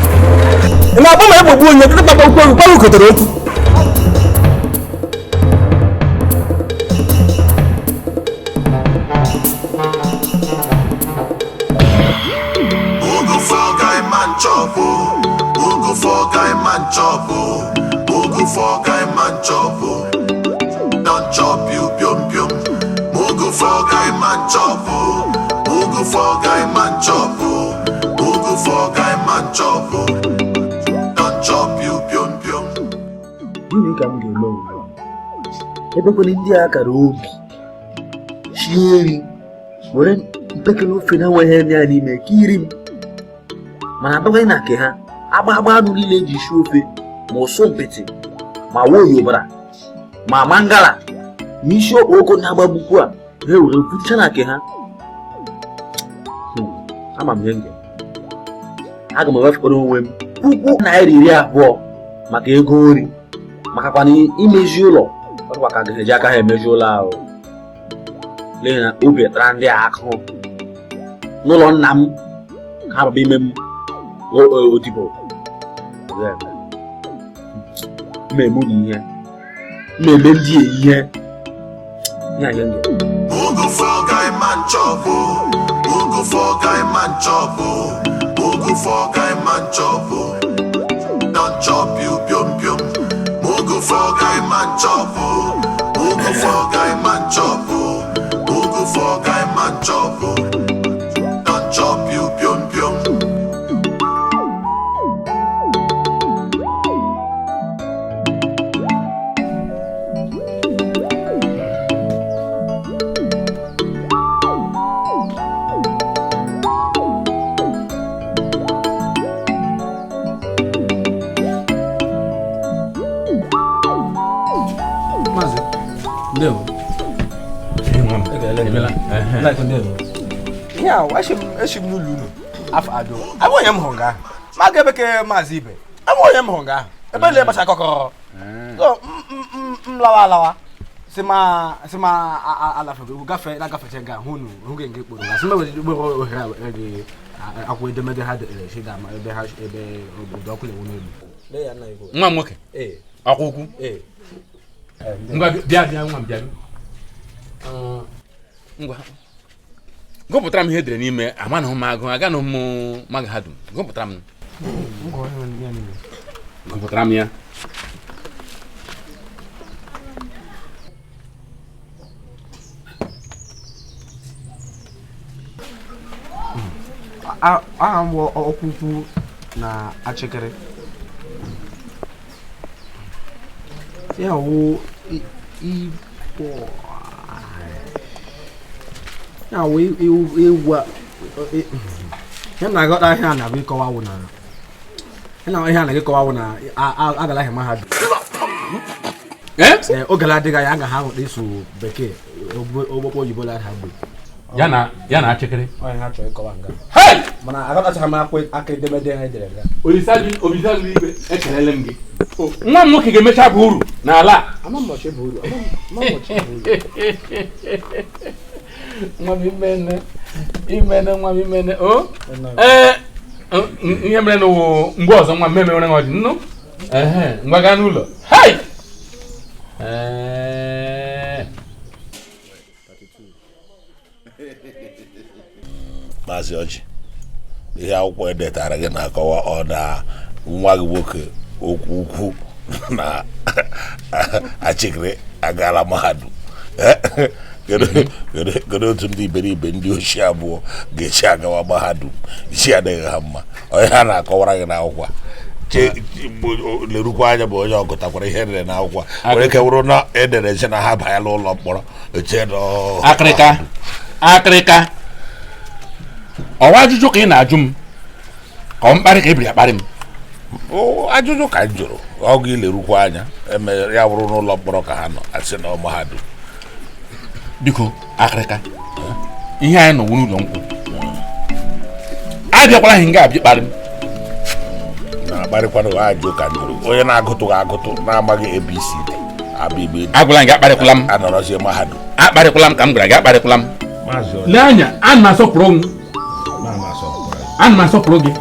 Ị na-akpọ ma egbogbu onye kịtịkpa okwu okwu kotere okwu. Don't chop you, pium pium. Mugu for guy man chop. Mugu for guy man chop. Mugu for guy man chop. Don't chop you, pium pium. Gịnị ka m ga-eme ugbu a? Ebekwala ndị a kara obi shie nri were mpekele ofe na-enweghị nri ya n'ime ka iri m, mana abịakwaghị na nke ha agba agba anụ niile eji sie ofe, ma ụsụ mpịtị, ma woyobara, ma mangala, ma isi okporoko na-agbagbukwu a, ha were bucha na nke ha. Ama m ihe m ga-eme. Aga m ewefụkọrọ onwe m ₦20,000 maka ego nri, makakwana imezi ụlọ. Ọdịkwa ka ga-eji aka ha emezi ụlọ ahụ, n'ihi na obi tara ndị a akụ n'ụlọ nna m ka ha baba ime m odibo. Mmemme unu ihe, mmemme ndị ihe ihe. Mugu for guy man chop. Mugu for guy man chop. Mugu for guy man chop. Don't chop you, pium pium. Mugu for guy man chop. Mugu for guy man chop. Mugu for guy man chop. Don't chop you, pium pium. Ya, eshi m n'ụlọ unu afọ ado. Abụ onye m hụrụ nga ahụ. Ma ga ebe ke Maazị Ibe. Abụ onye m hụrụ nga ahụ. Ebe le gbacha kọkọrọ. So m lawa alawa. Si ma alafego gafe na gafeche nga hụ unu hụ gị nke kporo nga. Si ma were ohere a gị akwụkwọ edemede ha dere si ga ma ebe ha ebe obodo ọkụ na-enwu n'elu. Nwa m nwoke. Ọkwa ukwu. Ngwa bịa bịa nwa m bịa. Ngwa gụpụtara m ihe edere n'ime, amanahụ m agụ, aganahụ m mahadum. Gụpụtara m. Gụpụtara m ya. Aha m bụ Ọkwụkwụ na Achịkịrị. Ya wụ ịkpọ ya wụ ewu ya na-aghọta ihe a na-abụ ịkọwa wụ na ihe a na-akọwa wụ na agala ahịa mahadum. Oge adịghị anya aga ha ahụ ịsụ bekee ogbokpo oyibo la ha gbe ya na Achịkịrị. Onye ha chọrọ ịkọwa nga mana aghọtachaghị m aka edemede ha edere nga. Olisa igwe, ekelele m gị. Nwa m nwoke ga-emecha bụ uru n'ala a. Nwa m imene imene, nwa m imene o. Ee, ihe mere n'ụwa mgbe ọzọ nwa m emewere ọjị nnu. Ngwa gaa n'ụlọ. Hei! Ee. Maazị Ọjị, ihe akwụkwọ edetara gị na-akọwa ọ na nwa gị nwoke okwu ukwu na Achịkịrị agaala mahadum. Kedu otu ndị iberibe ndị ochie abụọ ga-echi agawa mahadum? Isi adịghị ha mma. Onye ha na-akọwara gị n'akwụkwọ lerukwa anya bụ onye ọgụtakwara ihe edere n'akwụkwọ nwere ike wụrụ na edere eche na ha abanyela ụlọ mkpọrọ eche. Akịrịka akịrịka, ọwa ajụjụ ka ị na-ajụ m ka ọ mkparị ka ebiri akparị m? Ajụjụ ka m jụrụ ọgụ ilerukwa anya eme ya wụrụ n'ụlọ mkpọrọ ka ha nọ asị na mahadum. Biko akịrịka, Ihe anyị nọ n'ụlọ nkwụ. Abịakwala ha nga abịa kparị m. Na-akparịkwana ajụ ka njụrụ onye na-agụtụghị agụtụ na-amaghị ABCD abịa Agwala gị akparịkwala m. Anọrọzie mahadum. Akparịkwala m ka m gwara gị akparịkwala m. Lee anya, ana m asọpụrụ m. Ana m asọpụrụ gị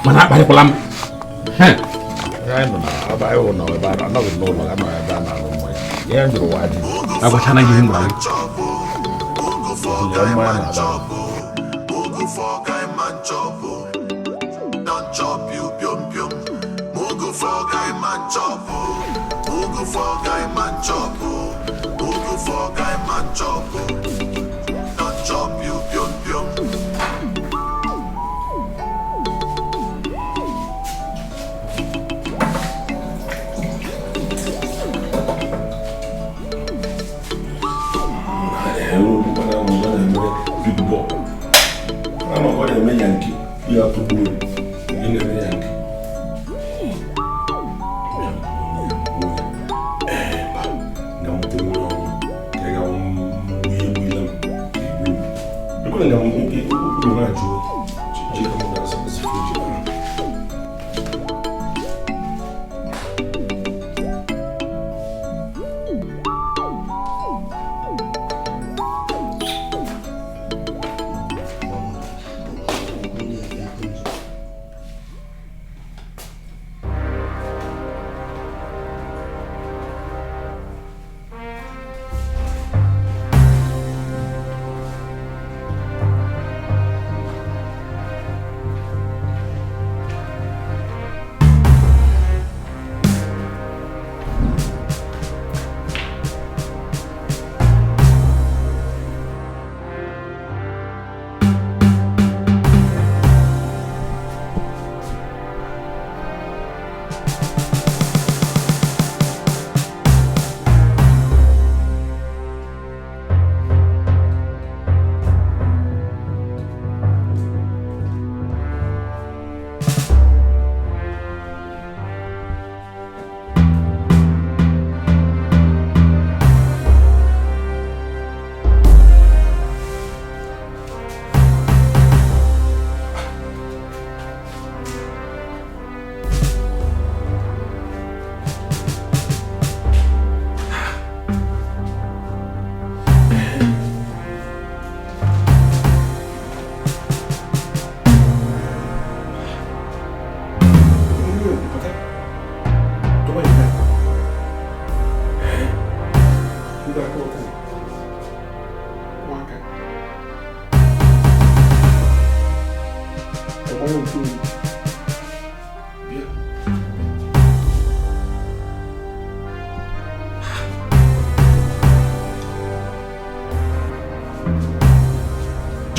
mana akparịkwala m. Agwachana gị ihe m gwara gị.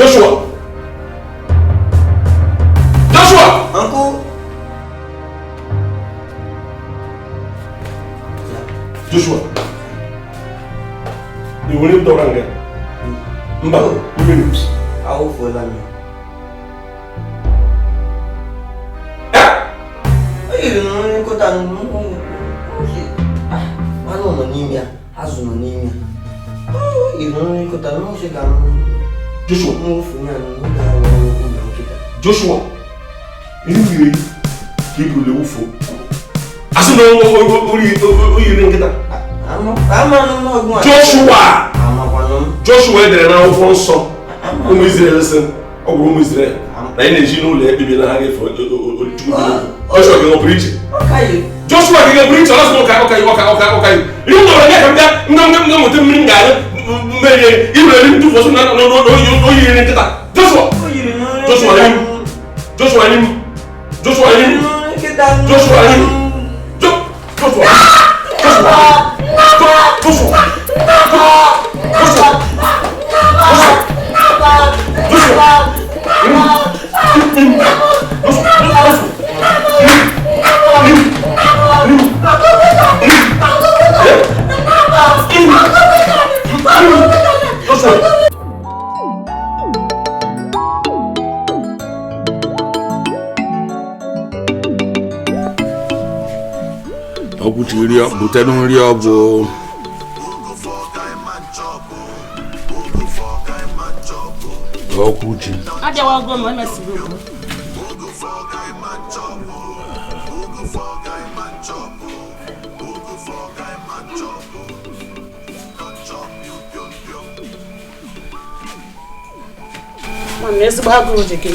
Joshua! Joshua! Uncle! Joshua! You will need to run. Mba, mmiri. Awụfuola m. O yiri na onye nkụta anụ nọ n'ime ya, azụ nọ n'ime ya. O yiri na onye nkụta n'oche ka m. Joshua. Joshua. Ihe ka i burule wufuo. Asị na o yiri nkịta. Joshua. Joshua edere n'akwụkwọ nsọ ụmụ Izrel sị ọ gwụrụ ụmụ Izrel na anyị na-eji n'ụlọ ekpebi na ha ga-efe Chukwu. Joshua ga-enwepụrụ iche. Joshua ga-enwepụrụ iche ọsọ ụka ụka ụka ụka ụka. Ihe m nọrọ ya ka m bịa nga nweta mmiri m ga-aṅụ mmeri iwere nri ntụfu ọsọ na o yiri nkịta. Joshua! Joshua anyị m. Joshua anyị m. Joshua anyị m. Joshua anyị m. Joshua. Joshua. Joshua. Joshua. Joshua. Joshua. Butere nri ọ bụ Okwuchi. Abịawago m emesigo m. Nwanne ezigbo agụụ ji gị.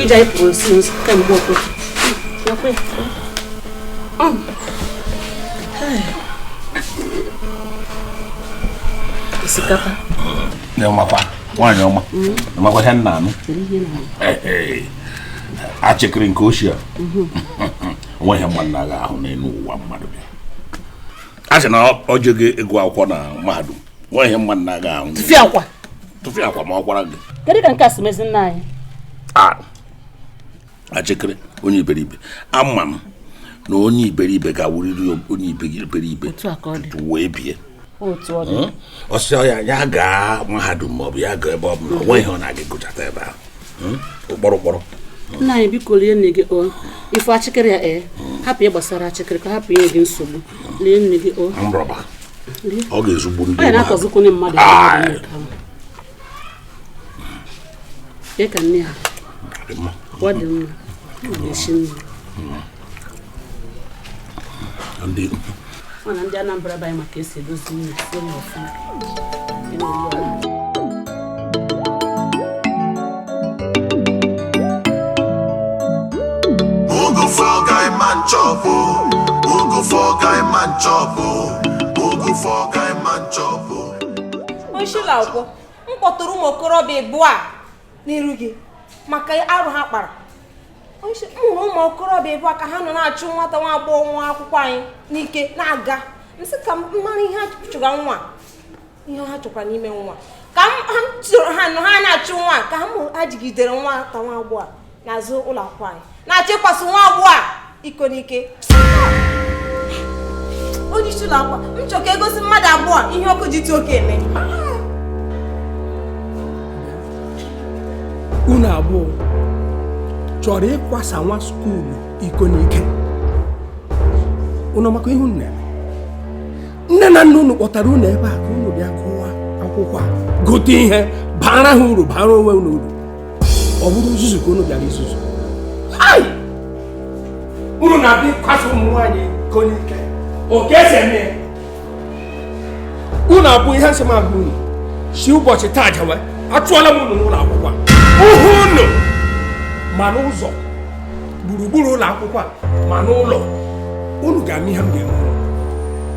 Ije anyị pụrụ nsi nso kemgbe ụtụtụ. Nakwe. Osikapa. Nwaanyị ọma. Nmakwa ihe nna anụ. Achịkịrị nke ochie. Onwe ihe mmadụ na-aga ahụ n'elu ụwa mmadụ bịa. A sị na ọ jụghị ịgụ akwụkwọ na mahadum. Onwe ihe mmadụ na-aga ahụ. Tụfịa akwa. Tụfịa akwa ma ọ gwara gị. Kedu ka nke a si mezi nna anyị? Achịkịrị onye iberibe. Ama m na onye iberibe ga-awụrịrị onye iberibe tutu wee bie. Ọsọ ya ya gaa mahadum maọbụ ya gaa ebe ọ bụla onwe ihe ọ na-aga gụchata ebe ahụ ụkpọrọ ụkpọrọ. Nna anyị biko lie nne gị o ife achịkịrị ya hapụ gbasara achịkịrị ka hapụ inye gị nsogbu lie nne gị o nrọba ọ ga-ezugbo ndị onye na-akọzikwunye mmadụ ya ka nne ha ọ dị mma na-esi nri. Ọ na ndị Anambra bụ anyị maka esi edozi nri sie ya ọfụma. Ugu for guy man chop o. Ugu for guy man chop o. Ugu for guy man chop o. Onye ụlọ akwụkwọ m kpọtụrụ ụmụ okorobịa ịbụọ a n'iru gị maka arụ ha kpara. M hụrụ ụmụ okorobịa ịbụọ ka ha nọ na-achụ nwata nwa agbọghọ nwa akwụkwọ anyị n'ike na-aga. M sị ka m mara ihe ha chụga nwa, ihe ha chụkwa n'ime nwa. Ka ha nọ ha na-achụ nwa ka ha jigidere nwata nwa agbọghọ n'azụ ụlọ akwụkwọ anyị na-achịkwasị nwa agbọghọ a iko n'ike. Onye isi ụlọ akwụkwọ m chọrọ ka egosi mmadụ abụọ ihe ọkụ ji tụ oke eme. Unu abụọ chọrọ ịkwasa nwa skuulu iko n'ike. Unu maka ihe unu na-eme? Nne na nna unu kpọtara unu ebe a ka unu bịa kụwa akwụkwọ a, gote ihe baara ha uru, baara onwe unu uru. Ọ bụrụ nzuzu ka unu bịara izuzu. Unu na-abịa ịkwasa ụmụ nwaanyị iko n'ike. Oke esi eme ya. Unu abụọ ihe nsọ m agwa unu si ụbọchị taa jawa achụọla m unu n'ụlọ akwụkwọ a. Hụ unu ma n'ụzọ gburugburu ụlọ akwụkwọ a ma n'ụlọ unu ga-ama ihe m ga-eme unu.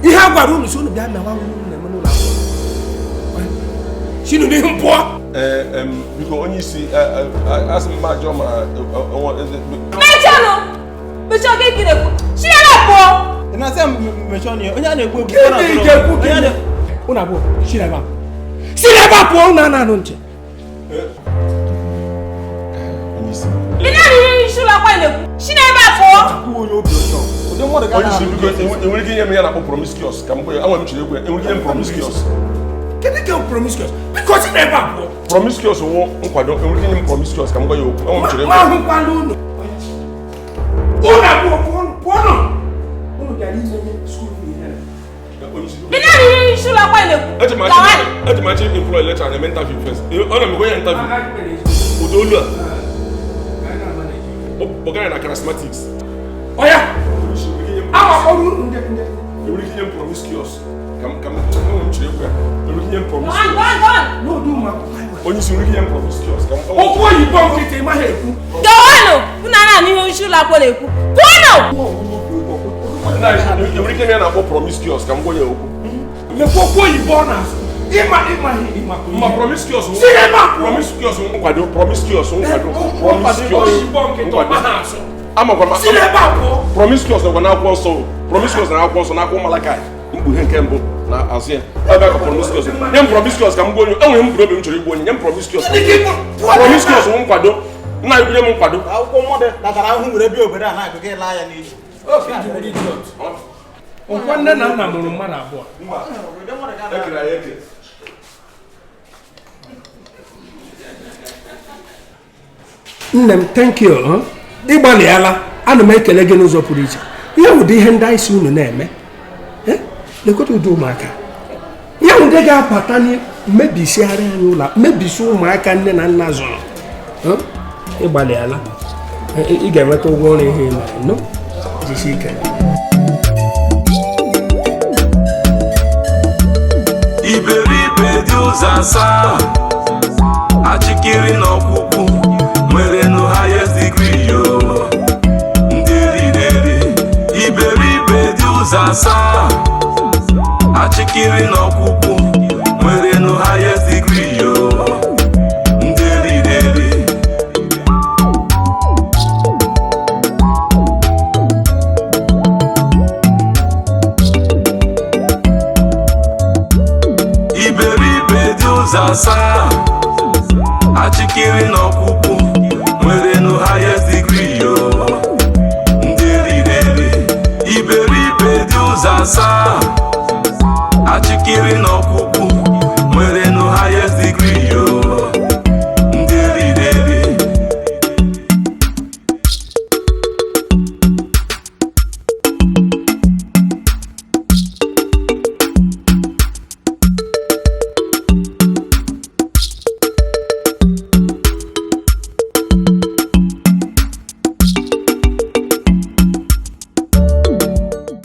Ihe a gwara unu si unu bịa mewa unu na-eme n'ụlọ akwụkwọ. Sinu n'ihu m pụọ. Biko onye isi asị m ajọ ma mechanụ mechaa gị kiri ekwu si ya na pụọ. Ị na-asị m mechaa ọnụ ya onye a na-ekwu ekwu unu abụọ si n'ebe a si n'ebe a pụọ. Unu na-anụ ntị. Ị na-anụ ihe isi ụlọ akwụkwọ na-ekwu si n'ebe a pụọ. Onye isi biko enwere ike inye m ya na-akpọ promiscuous ka m gwa ya anwa m chiri egwu ya enwere ike inye m promiscuous. Kedu ka promiscuous? Biko si n'ebe a pụọ. Promiscuous wụ nkwado enwere ike inye m promiscuous ka m gwa ya okwu anwa m chiri egwu. Ma ahụkwala unu. Unu abụọ pụọnụ. Unu bịara imenye skuulu ihere. Ị na-anụ ihe isi ụlọ akwụkwọ na-ekwu. Eji m achị employ lecturer na-eme interview first. Ọ na-emekwa ya interview. Ụda olu a. Kpọgara ya na charismatics. Oya! Ama ọrụ ndị enwere ike inye m promiscuous ka m m chiri egwu ya. Enwere ike inye m promiscuous. N'ọdụ ụmụ akwụkwọ. Onye isi nwere ike inye m promiscuous ka m okwu oyibo nkịtị maghị ekwu. Gawanụ! Unu na-anụ ihe isi ụlọ akwụkwọ na-ekwu. Pụọnụ! Enwere ike ya na-akpọ promiscuous ka m gwa ya okwu. Lekwa okwu oyibo ọ na-asụ. Ịma ịma ma promiscuous Si n'ebe a pụọ. Promiscuous nkwado promiscuous nkwado promiscuous nkwado. Amakwa m Si n'ebe a pụọ. Promiscuous nakwa n'akwụkwọ nsọ. Promiscuous na akwụkwọ nsọ n'akwụkwọ Malakai mkpughe nke mbụ na azụ ya. Ebe ka promiscuous. Nye m promiscuous ka m gwa onye enwere m mkpụrụ obi m chọrọ igbu onye nye m promiscuous. Promiscuous nkwado. Nna ya nye m nkwado. Akwụkwọ mmadụ natara ahụhụ were bịa obodo a na-agụ gị laa ya n'iyi. Ọkwa nne na nna mụrụ mmadụ abụọ. Nne m thank you. Ị gbalịala ana m ekele gị n'ụzọ pụrụ iche. Ihe ụdị ihe ndị anyị si unu na-eme lekọta ụdị ụmụaka ihe ụdị ga-abata Mebisighara anyị ụlọ, mebisi ụmụaka nne na nna zụrụ. Ị gbalịala, ị ga-enweta ụgwọ ọrụ ihe ị mere. Nụ, jisi ike. Iberibe dị ụzọ asaa, achịkiri na ọkpụkpụ nwere nụ highest degree yo. Ndị eriri eri. Iberibe dị ụzọ asaa, achịkiri na ọkpụkpụ nwere nụ highest degree yo. Ndị eriri eri. Iberibe dị ụzọ asaa, achịkiri na ọkpụkpụ nwere nụ highest degree yo. Ndị eriri eri. Iberibe dị ụzọ asaa, achịkiri na ọkpụkpụ.